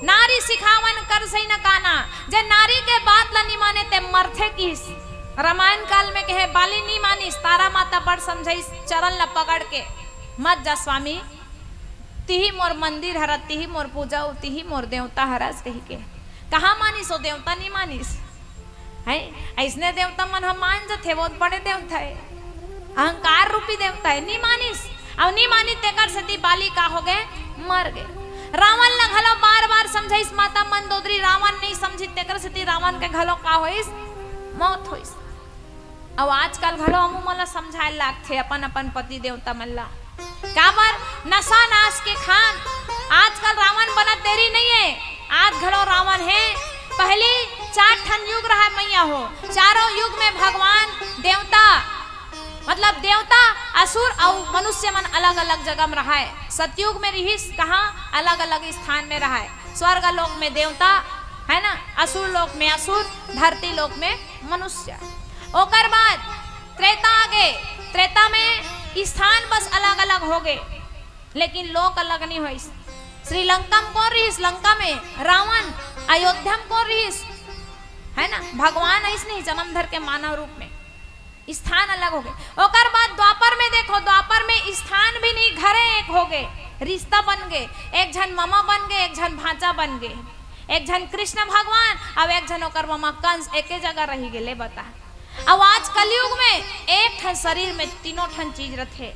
नारी सिखावन कर सही न काना, जे नारी के बात ला नी माने ते मरथे किहिस। रामायण काल में कहे, बाली नी मानिस, तारा माता बड़ समझाइस, चरण ला पकड़ के, मत जा स्वामी, तिही मोर मंदिर हरस, तिही मोर पूजा, तिही मोर देवता हरस कहि के। कहाँ मानिस ओ देवता, नी मानिस। है, अइसने देवता मन ह मान जथे, वो बड़े देवता है, अहंकार रूपी देवता है, नी मानिस। अउ नी मानिस, तेकर सेती बाली का हो गए, मर गए। रावण ला घलो बार बार समझाइस माता मंदोदरी, रावण नहीं समझिस, तेकर सेती रावण के घलो का होइस, मौत होइस। अउ आजकल घलो हमू मन ला समझाए लागथे अपन अपन पति देवता मन ला। काबर? नशा नाश के खान। आजकल रावण बनत देरी नहीं है, आज घलो रावण है। पहली चार ठन युग रहा मैया हो, चारों युग में भगवान देवता, मतलब देवता, असुर अउ मनुष्य मन अलग-अलग जगह में रहाय। सतयुग में रिहिस कहाँ, अलग-अलग स्थान में रहाय। स्वर्ग लोक में देवता, है ना, असुर लोक में असुर, धरती लोक में मनुष्य। ओकर बाद त्रेता आगे, त्रेता में स्थान बस अलग-अलग हो गए, लेकिन लोक अलग नहीं होइस। श्रीलंका में कौन रिहिस? लंका में रावण, अयोध्या में कौन रिहिस? है ना, भगवान अइस नहीं, जन्म धर के मानव रूप में, स्थान अलग हो गए। ओकर बाद द्वापर में देखो, द्वापर में स्थान भी नहीं, घरे एक हो गए, रिश्ता बन गए, एक झन ममा बन गए, एक झन भांचा बन गए, एक झन कृष्ण भगवान, अब एक झन ओकर ममा कंस, एके जगह रही गेले, बता। अब आज कलयुग में एक ठन शरीर में तीनों ठन चीज रथे।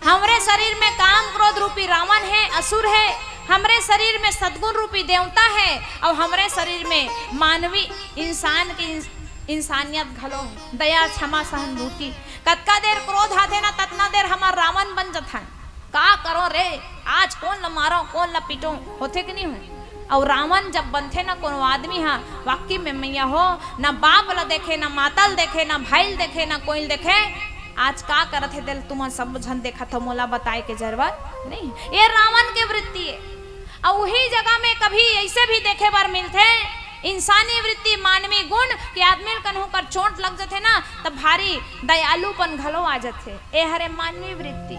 हमरे शरीर में काम क्रोध रूपी रावण है, असुर है, हमरे शरीर में सद्गुण रूपी देवता है, अउ हमरे शरीर में मानवी इंसान के इंस-, इंसानियत घलो है, दया, क्षमा, सहानुभूति। कतका देर क्रोध आथे ना, ततना देर हमर रावण बन जथन। का करो रे, आज कोन ल मारो, कोन ल पीटो, होथे कि नहीं होय? अउ रावण जब बनथे ना कोनो आदमी हा, वाकई में मैया हो, ना बाप ल देखे, ना माता ल देखे, ना भाई ल देखे, ना कोई ल देखे, आज का करत हे तेल तुमन सब झन देखत हो, मोला बताए के जरूरत नहीं। ये रावण के वृत्ति है। अउ वही जगह में कभी ऐसे भी देखे बर मिलथे, इंसानी वृत्ति, मानवी गुण के आदमी ल कन्हू कर चोट लग जथे ना, त भारी दयालुपन घलो आ जथे। ए हरे मानवी वृत्ति।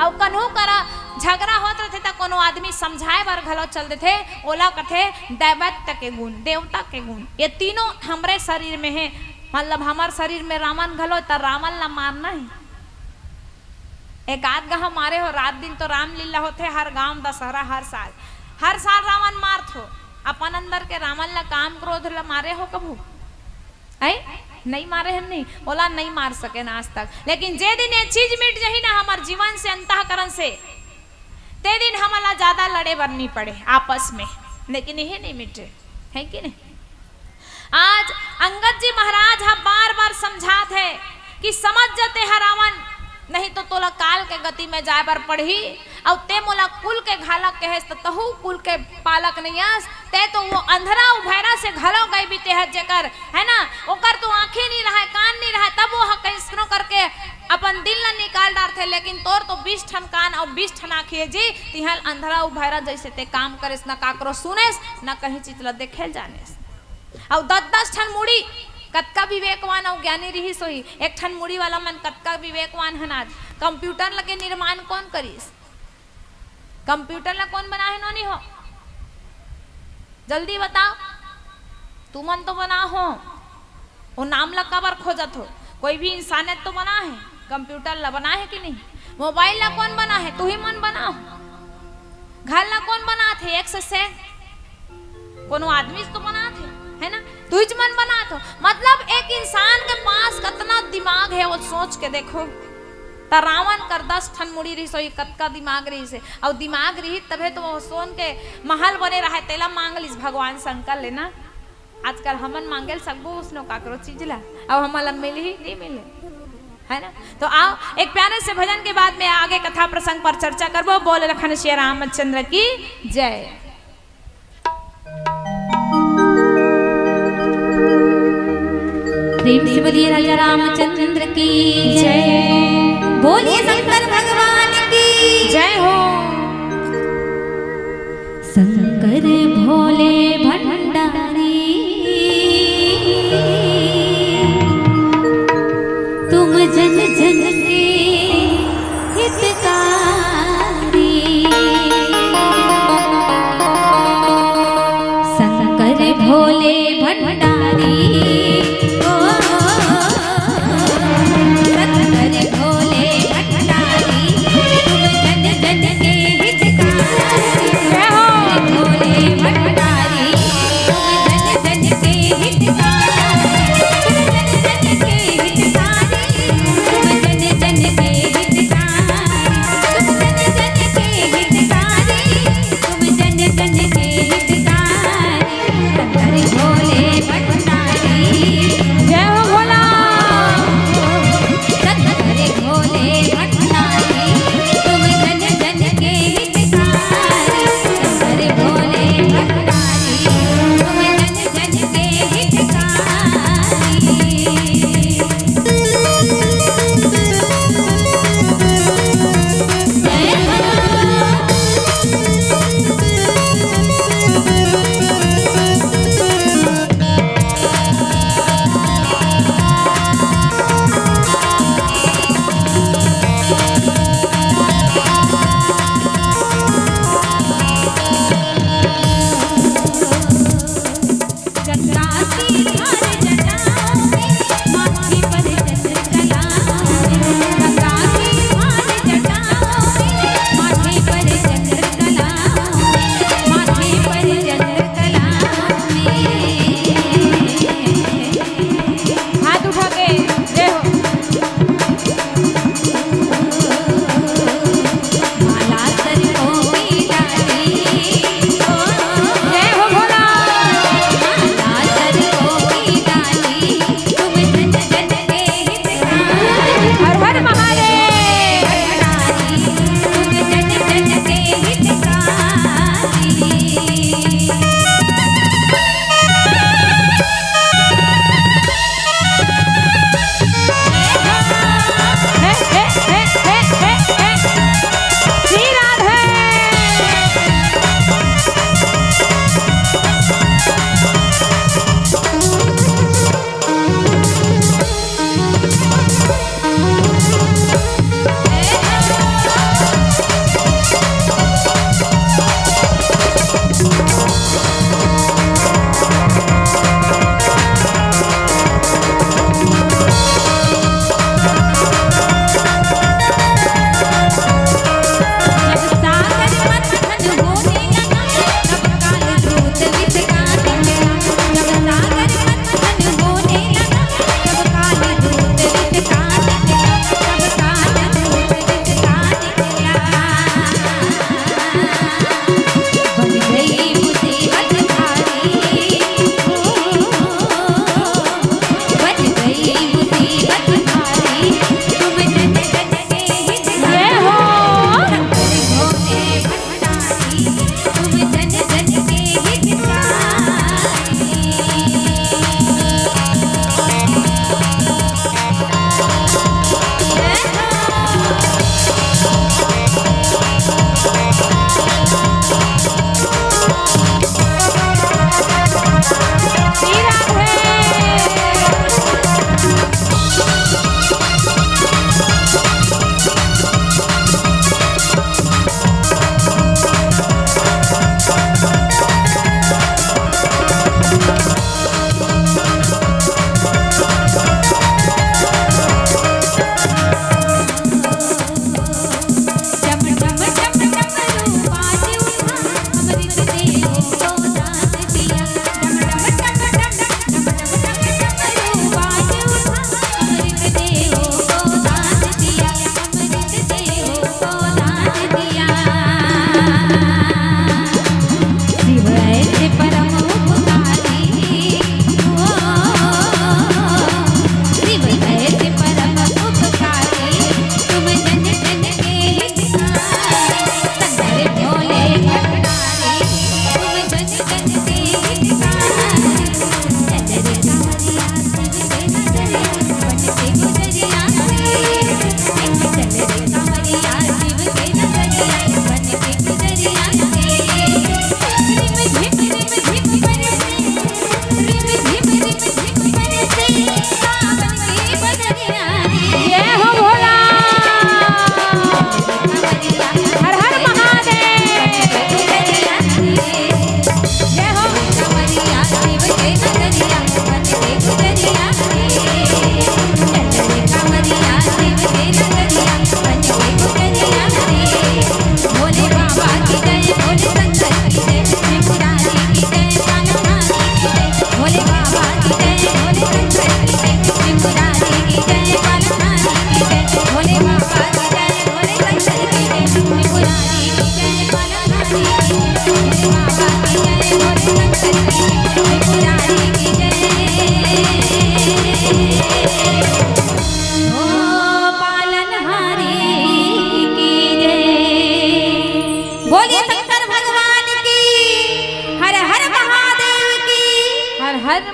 अउ कन्हू करा झगड़ा होत रथे, त कोनो आदमी समझाए बर घलो चल देथे, ओला कथे दैवत्य के गुण, देवता के गुण। ये तीनों हमरे शरीर में है, मतलब हमर शरीर में रावण घलो, त रावण ला मारना है। एक आध गहा मारे हो, रात दिन तो रामलीला होथे, हर गांव दशहरा, हर साल, हर साल रावण मारथो। अपन अंदर के रावण ला, काम क्रोध ला मारे हो कभू? ऐ? नहीं मारे हन नहीं, ओला नहीं मार सके ना आज तक। लेकिन जे दिन ये चीज मिट जही ना हमर जीवन से, अंतःकरण से, ते दिन हमन ला ज्यादा लड़े बर नहीं पड़े आपस में। लेकिन यही नहीं मिटे, है कि नहीं? आज अंगद जी महाराज ह बार-बार समझात हे कि समझ जते ह रावण, नहीं तो तोला काल के गति में जाए बर पड़ही। अउ ते मोला कुल के घालक कहेस, त तहू कुल के पालक नइ अस। ते तो वो अंधरा उभैरा से घलो गए बीते ह, जेकर, है ना, ओकर तो आँखी नइ रहय, कान नइ रहय, तब वो ह कइसनो करके अपन दिल ल निकाल डारथे। लेकिन तोर तो बीस ठन कान अउ बीस ठन आँखी हे जी, तिहल अंधरा उभैरा जइसे ते काम करेस, न काकरो सुनेस, न कहीं चीज ल देखे ल जानेस। अउ दस दस ठन मुड़ी, कतका विवेकवान अउ ज्ञानी रिहिस होही। एक ठन मुड़ी वाला मन कतका विवेकवान हन आज। कंप्यूटर ल के निर्माण कोन करिस? कंप्यूटर ला कोन बनाहे नोनी हो? जल्दी बताओ, तुमन तो बना हो। वो नाम ला काबर खोजत हो? कोई भी इंसानियत तो बना है, कंप्यूटर ला बना है कि नहीं? मोबाइल ला कोन बना है? तू ही मन बना हो। घर ला कोन बनात हे? एक से से कोनो आदमी तो बनात हे, है ना? तुझ मन बनात हो। मतलब एक इंसान के पास कितना दिमाग है, वो सोच के देखो। त रावण कर दस ठन मुड़ी रहिस, ओही कतका दिमाग रहिस हे। अउ दिमाग रहिस तभे तो वो सोन के महल बने रहे, तेला मांग लिस भगवान शंकर ले ना। आजकल हमन मांगे ल सकबो उसनो काकरो चीज ला, अउ हमन ला मिलही नहीं मिले, है ना? तो आओ एक प्यारे से भजन के बाद में आगे कथा प्रसंग पर चर्चा करबो। बोल लखन सिया रामचंद्र की जय। प्रेम से बोलिए राजा रामचंद्र की जय। बोलिए शंकर भगवान की जय हो। शंकर भोले भंडारी, तुम जन जन के हितकारी। शंकर भोले भंडारी, ओ, शंकर भोले भंडारी, तुम जन जन के हितकारी। जय हो। भोले भंडारी, तुम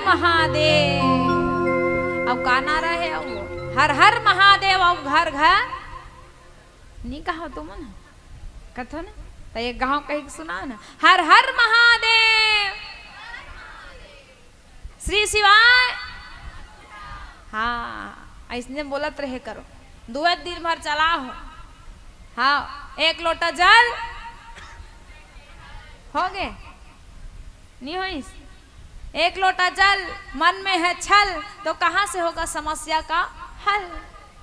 महादेव। अब का नारा हे? अब हर हर महादेव। अब घर घर नी कहा तुमन, कथो ना, त एक गांव कही के सुनाओ ना, हर हर महादेव, श्री शिवाय। हाँ, ऐसने बोलत रहे करो, दुए दिन भर चला हो। हाँ, एक लोटा जल हो गए, नहीं होइस? एक लोटा जल, मन में है छल, तो कहाँ से होगा समस्या का हल?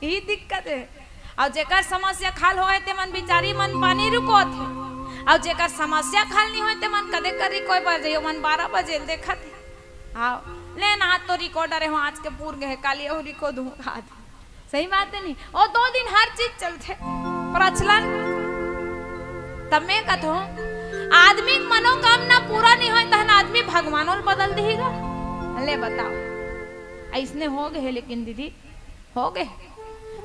यही दिक्कत है। और जेकर समस्या खल होए, ते मन बिचारी मन पानी रुकोत है। और जेकर समस्या खल नहीं होए, ते मन कदे कर रिकोए बर जाइयो, मन बारह बजे देखत है। हाँ, ले ना, आज तो रिको डरे हो, आज के पूर गए, काली अहू रिको दूँ आज। सही बात है नहीं? ओ दो दिन हर चीज चलथे प्रचलन। तब मैं कथो, आदमी के मनोकामना पूरा नहीं होए, तहन आदमी भगवानो ल बदल देही गा। ले बताओ, ऐसने हो गए, लेकिन दीदी, हो गए।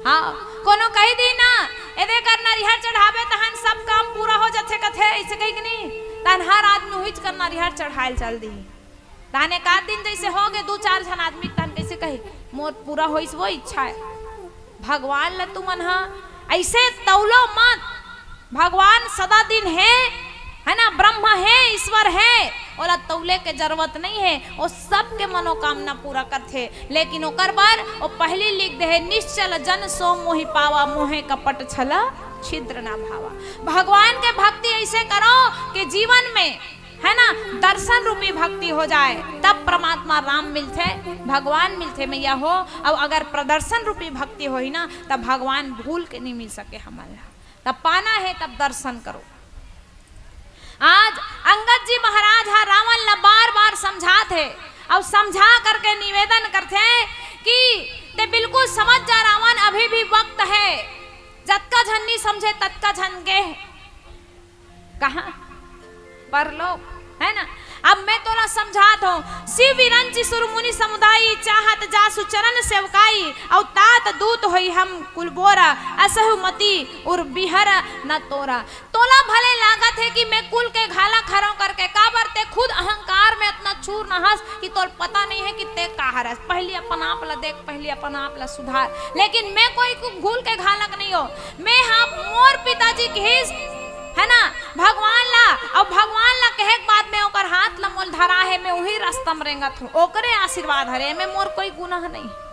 हाँ, कोनो कही दी ना, एदे कर नरिहर चढ़ाबे, तहन सब काम पूरा हो जाथे, कथे, ऐसे कही कि नहीं? तहन हर आदमी उहीच कर नरिहर चढ़ायल चल दी। तहन एक आध दिन जैसे हो गए, दू चार झन आदमी, तहन कैसे कही, "मोर पूरा होइस वो इच्छा है।" भगवान ल तुमन ह ऐसे तौलो मत। भगवान सदा दिन है, है ना? ब्रह्म है, ईश्वर है, ओला तौले के जरूरत नहीं है। वो सबके मनोकामना पूरा करथे, लेकिन ओकर बर वो पहली लिख दे है, "निश्चल जन सो मोहि पावा, मोहे कपट छल छिद्र ना भावा।" भगवान के भक्ति ऐसे करो कि जीवन में, है ना, दर्शन रूपी भक्ति हो जाए, तब परमात्मा राम मिलथे, भगवान मिलथे मैया हो। अब अगर प्रदर्शन रूपी भक्ति होही ना, तब भगवान भूल के नहीं मिल सके हमन ला। तब पाना है, तब दर्शन करो। आज अंगद जी महाराज हा रावण ला बार बार समझात हे, और समझा करके निवेदन करथे कि ते बिल्कुल समझ जा रावण, अभी भी वक्त है, जतका झन नहीं समझे ततका झन गे। कहाँ? परलोक, है ना? अब मैं तोला समझात हूँ, शिव विरंची सुर मुनि समुदाय, चाहत जासु चरण सेवकाई, और तात दूत होई हम कुलबोरा, असहु मति उर बिहर न तोरा। तोला भले लागत है कि मैं कुल के घाला खरव करके, काबर ते खुद अहंकार में इतना चूर न हस कि तोर पता नहीं है कि ते का हरस। पहली अपन आप ला देख, पहली अपन आप ला सुधार। लेकिन मैं कोई कु-, घुल के घालक नहीं हो। मैं हाँ, मोर पिताजी कहिस, है ना, भगवान ला, और भगवान ला कहे के बाद में ओकर हाथ ला मोल धरा है, मैं वही रास्ता में रेंगत हूँ, ओकरे आशीर्वाद हरे, मैं मोर कोई गुनाह नहीं।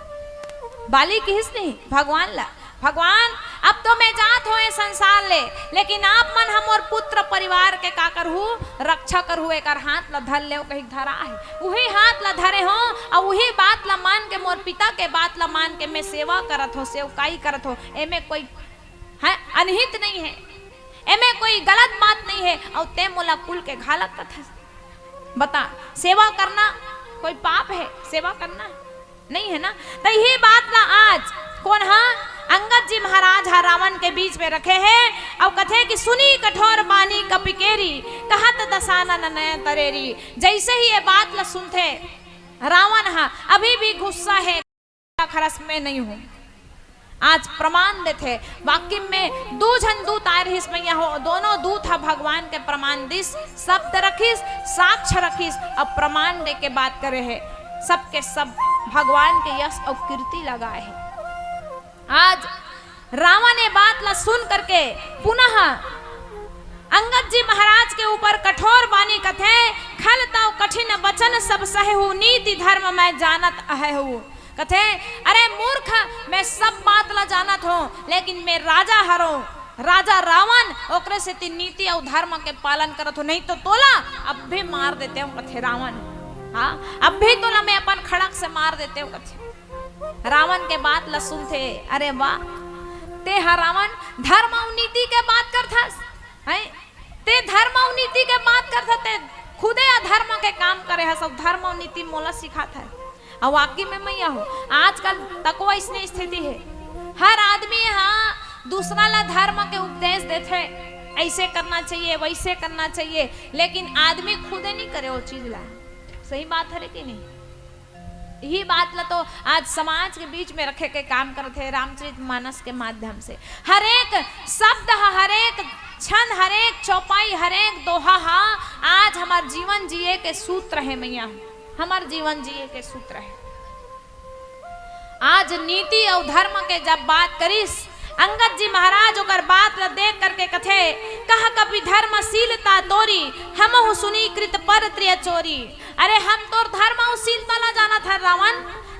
बाली कहिस नहीं भगवान ला, "भगवान, अब तो मैं जात हो ए संसार ले, लेकिन आप मन हमर पुत्र परिवार के का करहु, रक्षा करहु, एकर हाथ ला धर लेव," कही धरा है। उही हाथ ला धरे हो, और उही बात ला मान के, मोर पिता के बात ला मान के मैं सेवा करत हो, सेवकाई करत हो, एमे कोई है अनहित नहीं है, एमे कोई गलत बात नहीं है। और ते मोला कुल के घालक कथस, बता, सेवा करना कोई पाप है? सेवा करना नहीं है ना। तो यही बात ला आज कोन हा, अंगद जी महाराज हा रावण के बीच में रखे है, और कथे कि सुनी कठोर बानी कपिकेरी, कहत दसानन नयन तरेरी। जैसे ही ये बात ला सुनथे रावण हा, अभी भी गुस्सा है, खरस में नहीं हूँ। आज प्रमाण देथे, वाकिम में दू झन दूत आए रहिस मैया हो, दोनों दूत हा भगवान के प्रमाण दिस, शब्द रखिस, साक्ष्य रखिस, अब प्रमाण दे के बात करे है, सबके सब भगवान के यश और कीर्ति लगाए है। आज रावण ये बात ला सुन करके पुनः अंगद जी महाराज के ऊपर कठोर बानी कथे, "खल तव कठिन वचन सब सहेहु, नीति धर्म मैं जानत अहेहु।" कथे, "अरे मूर्ख, मैं सब बात ला जानत हूँ, लेकिन मैं राजा हरो, राजा रावण, ओकरे सेती नीति और धर्म के पालन करत हूँ, नहीं तो तोला अब भी मार देते हूँ," कथे रावण। हाँ, अब भी तोला मैं अपन खड़क से मार देते हूँ, कथे। रावण के बात ला सुनथे, "अरे वाह, ते हा रावण धर्म अउ नीति के बात करथस, हैं? ते धर्म अउ नीति के बात करथस, ते खुदे अधर्म के काम करे हस, अउ धर्म अउ नीति मोला सिखात है।" अउ वाकई में मैया हो, आजकल तको अइसने स्थिति है, हर आदमी हा दूसरा ला धर्म के उपदेश देथे, "ऐसे करना चाहिए, वैसे करना चाहिए," लेकिन आदमी खुदे नहीं करे वो चीज ला। सही बात है कि नहीं? यही बात ला तो आज समाज के बीच में रखे के काम करत हे रामचरित मानस के माध्यम से। हर एक शब्द ह, हर एक छंद, हर एक चौपाई, हर एक दोहा ह आज हमार जीवन जिए के सूत्र है मैया। हमर जीवन जिए के सूत्र हे। आज नीति अउ धर्म के जब बात करिस, अंगद जी महाराज ओकर बात ल देख करके कथे, "कह कपि धर्मशीलता तोरी, हमहु सुनी कृत पर त्रिय चोरी।" अरे, हम तोर धर्म अउ शीलता ला जानत हन रावण,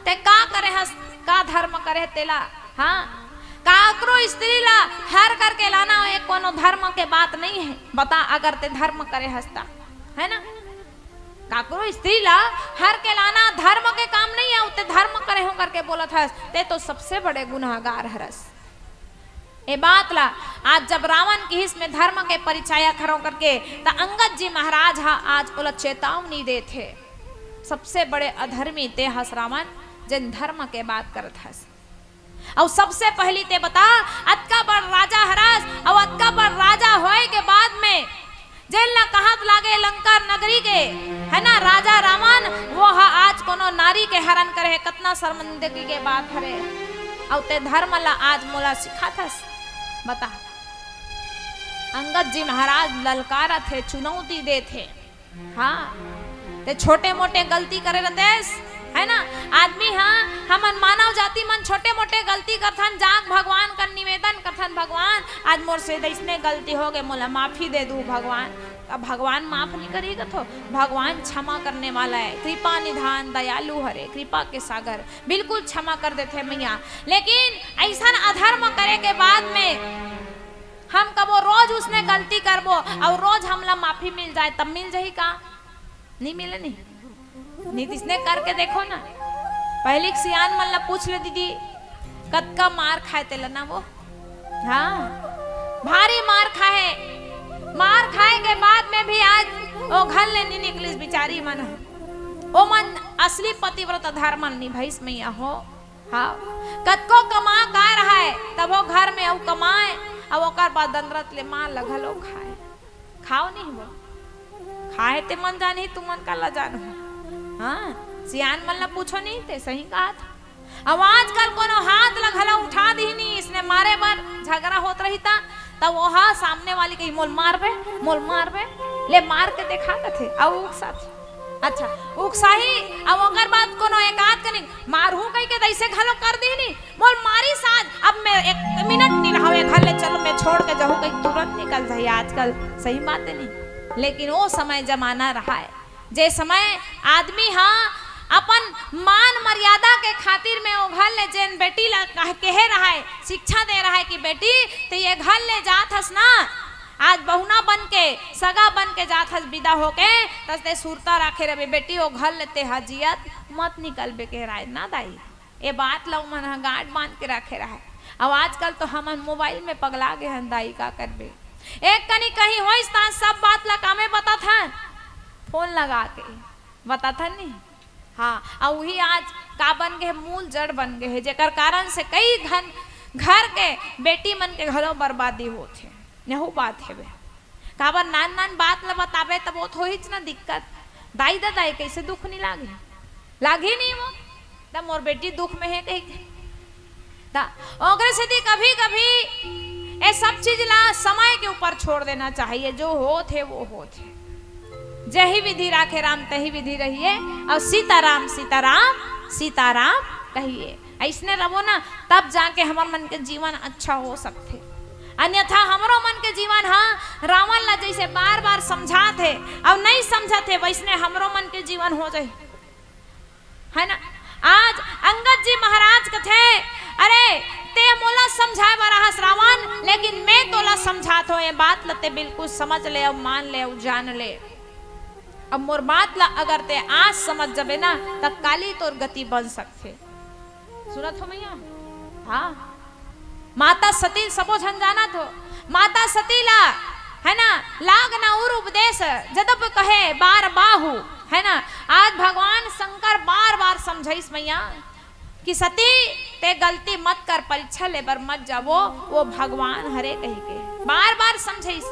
ते का करे हस, का धर्म करे हे तेला? हाँ, काकरो स्त्री ला हर करके लाना एक कोनो धर्म के बात नहीं हे। बता, अगर ते धर्म करे हस ता, है ना? काकरो स्त्री ला हर के लाना धर्म के काम नहीं हे, ते धर्म करे हो करके बोलत हस, ते तो सबसे बड़े गुनाहगार हरस। ए बात ला आज जब रावण किहिस मैं धर्म के परिचायक हरव करके, त अंगद जी महाराज हा आज ओला चेतावनी देथे, "सबसे बड़े अधर्मी ते हस रावण, जेन धर्म के बात करत हस।" अउ सबसे पहली ते बता, अतका बड़ राजा हरस, अउ अतका बड़ राजा होए के बाद में जेन ला कहत लागे लंका नगरी के, है ना, राजा रावण, वो हा आज कोनो नारी के हरण करे हे, कतना शर्मिंदगी के बात हरे। अउ ते धर्म ला आज मोला सिखाथस, बता। अंगद जी महाराज ललकारत हे, चुनौती देत हे। हाँ, ते छोटे मोटे गलती करे रतेस, है ना? आदमी, हाँ, हमन मानव जाति मन छोटे मोटे गलती करथन, जाके भगवान कर निवेदन करथन, "भगवान, आज मोर से अइसने गलती हो गे, मोला माफी दे दू भगवान।" अब भगवान माफ नहीं करी कथो, भगवान क्षमा करने वाला है, कृपा निधान दयालु हरे, कृपा के सागर, बिल्कुल क्षमा कर देथे मैया। लेकिन अइसन अधर्म करे के बाद में हम कबो रोज उसने गलती करबो अउ रोज हमला माफी मिल जाए, तब मिल जाही का? नहीं मिले नहीं। नहीं, इसने करके देखो ना। पहली सियान मन ला पूछ ले दीदी, कतका मार खाए तेला ना वो? हाँ, भारी मार खाए। मार खाए के बाद में भी आज ओ घर ले नहीं निकलिस बिचारी मन। ओ मन असली पतिव्रता धर्म निभाइस मैया हो। हाँ, कतको कमा का रहाय, तभो घर में अउ कमाए, अउ ओकर बाद दंदरत ले मार ल घलो खाए। खाओ नहीं वो? खाए ते मन जानी, तुमन का ला जानो। हाँ, सियान मन ला पूछो नहीं, ते सही कहा था। अब आजकल कोनो हाथ ला घलो उठा दी नहीं, इसने मारे बर झगड़ा होत रही था, तब वो हा सामने वाली कही, "मोल मार बे, मोल मार बे, ले मार के देखा," कथे, अउ उकसा थे। अच्छा, उकसाही, अब ओकर बाद कोनो एक आध कनी मारहूं कहि के तइसे घलो कर दीहनी, "मोल मारिस आज, अब मैं एक मिनट नहीं रहावे घर ले, चलो मैं छोड़ के जाहूं," कहि तुरंत निकल जाही आजकल। सही बात है नहीं? लेकिन वो समय जमाना रहाय, जे समय आदमी हा अपन मान मर्यादा के खातिर में ओ घर ले जेन बेटी ला कह, कहे रहाय, शिक्षा दे रहाय कि बेटी, ते ये घर ले जात हस ना, आज बहुना बन के, सगा बन के जात हस बिदा होके, तस ते सुरता राखे रहे बेटी, ओ घर ले ते हा जियत मत निकलबे कहे रहाय ना दाई। ए बात ला ओमन ह गांठ बांध के राखे रहाय। अब आजकल तो हमन मोबाइल में पगला गे हन दाई, का करबे? एक कनी कहीं होइस त सब बात ला कामे बताथन, फोन लगा के बताथन नहीं। हाँ, अउ उही आज का बन गे हे, मूल जड़ बन गे हे, जेकर कारण से कई घन घर के बेटी मन के घलो बर्बादी होत हे। यहू बात हेवे। काबर नान नान बात ल बताबे तब वो तो होहीच ना दिक्कत। दाई ददा ए कइसे दुख नहीं लागे? लागे नहीं वो। त मोर बेटी दुख में हे कहि के। त ओकरे सेती कभी-कभी ए सब चीज ला समय के ऊपर छोड़ देना चाहिए। जो होत हे वो होत हे। जही विधि राखे राम तही विधि रहिए, अउ सीताराम सीताराम सीताराम कहिए। अइसने रहो ना, तब जाके हमर मन के जीवन अच्छा हो सकथे। अन्यथा हमरो मन के जीवन ह रावण ला जइसे बार-बार समझात हे अउ नहीं समझत हे, वइसने हमरो मन के जीवन हो जाही, है ना? आज अंगद जी महाराज कथे, "अरे, ते मोला समझाए बर आहस रावण, लेकिन मैं तोला समझात हों, ये बात ल ते बिल्कुल समझ ले अउ मान ले अउ जान ले। अब मोर बात ला अगर ते आज समझ जबे ना, त काली तोर गति बन सकथे।" सुनत हो मैया? हाँ, माता सती सबो झन जानत हो, माता सती ला, है ना, लाग ना उर उपदेश, जदब कहे बार बाहु, है ना। आज भगवान शंकर बार बार समझाइस मैया कि सती, ते गलती मत कर, परीक्षा ले बर मत जावो, वो भगवान हरे कहि के बार बार समझाइस।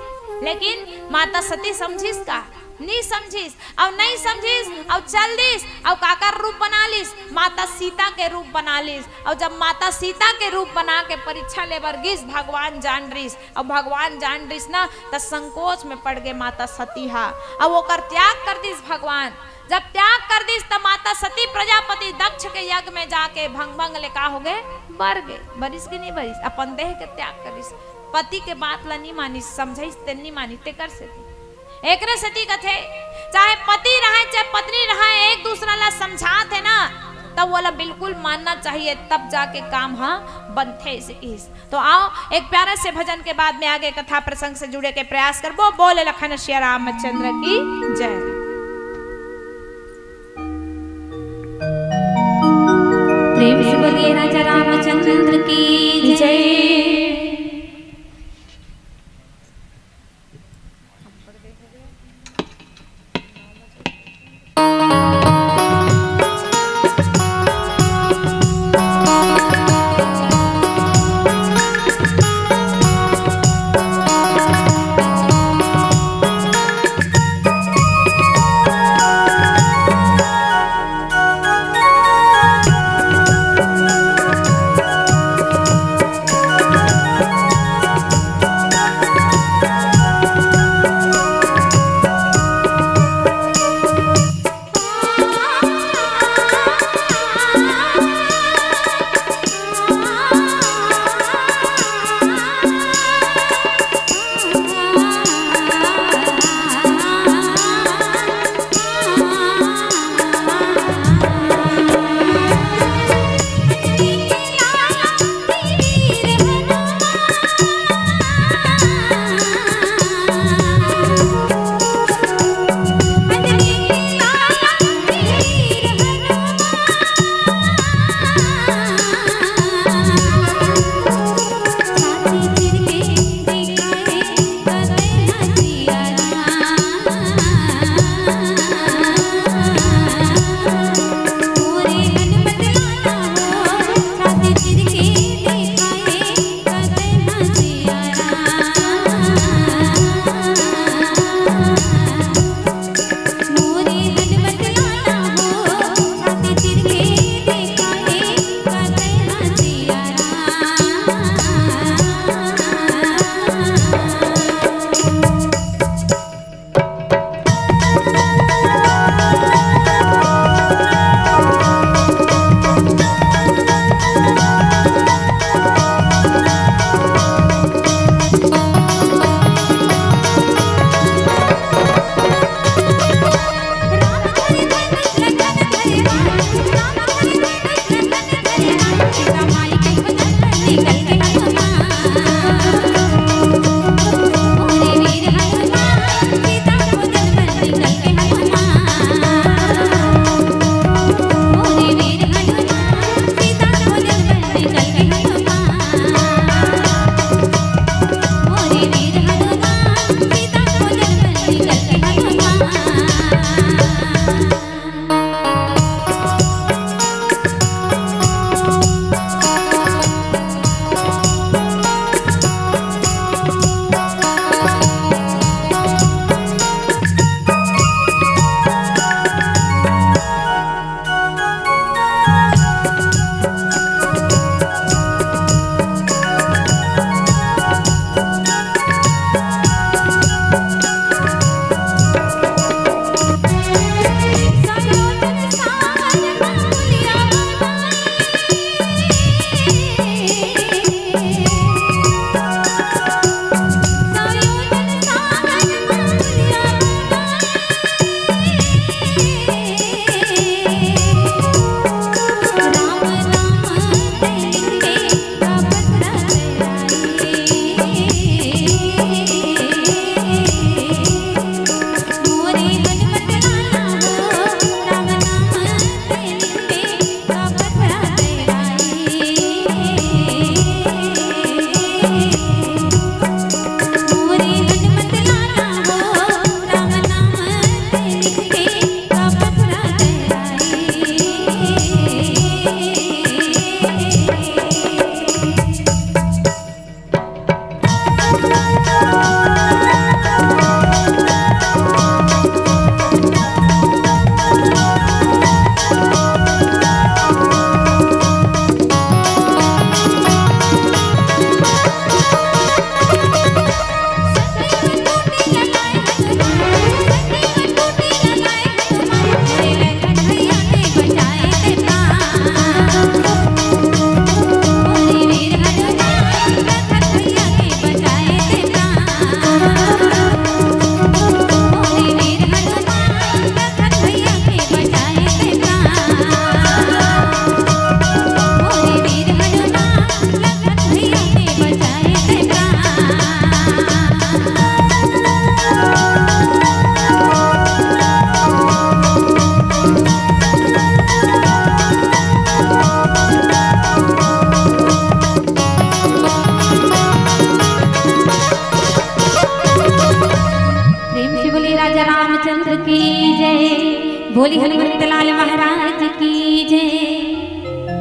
लेकिन माता सती समझिस का? नी समझिस, अउ नहीं समझिस, अउ चल दिस, अउ काकर रूप बना लिस? माता सीता के रूप बना लिस। अउ जब माता सीता के रूप बना के परीक्षा लेबर गिस, भगवान जान रिस, अउ भगवान जान रिस ना, त संकोच में पड़ गे माता सती हा, अउ ओकर त्याग कर दिस भगवान। जब त्याग कर दिस, त माता सती प्रजापति दक्ष के यज्ञ में जाके भंग भंग ले का हो गे? बर गे। बरिस कि नहीं बरिस? अपन देह के त्याग करिस, पति के बात ला नहीं मानिस, समझाइस ते नहीं मानिस, तेकर सेती एकरे सेती कथे, चाहे पति रहय, चाहे पत्नी रहय, एक दूसरा ला समझात हे ना, तब वोला बिल्कुल मानना चाहिए, तब जाके काम ह बनथे, अइसे किहिस। तो आओ, एक प्यारा से भजन के बाद में आगे कथा प्रसंग से जुड़े के प्रयास करबो। बोल लखन सिया रामचंद्र की जय। प्रेम से बोलिए राजा रामचंद्र की जय। हनुमंत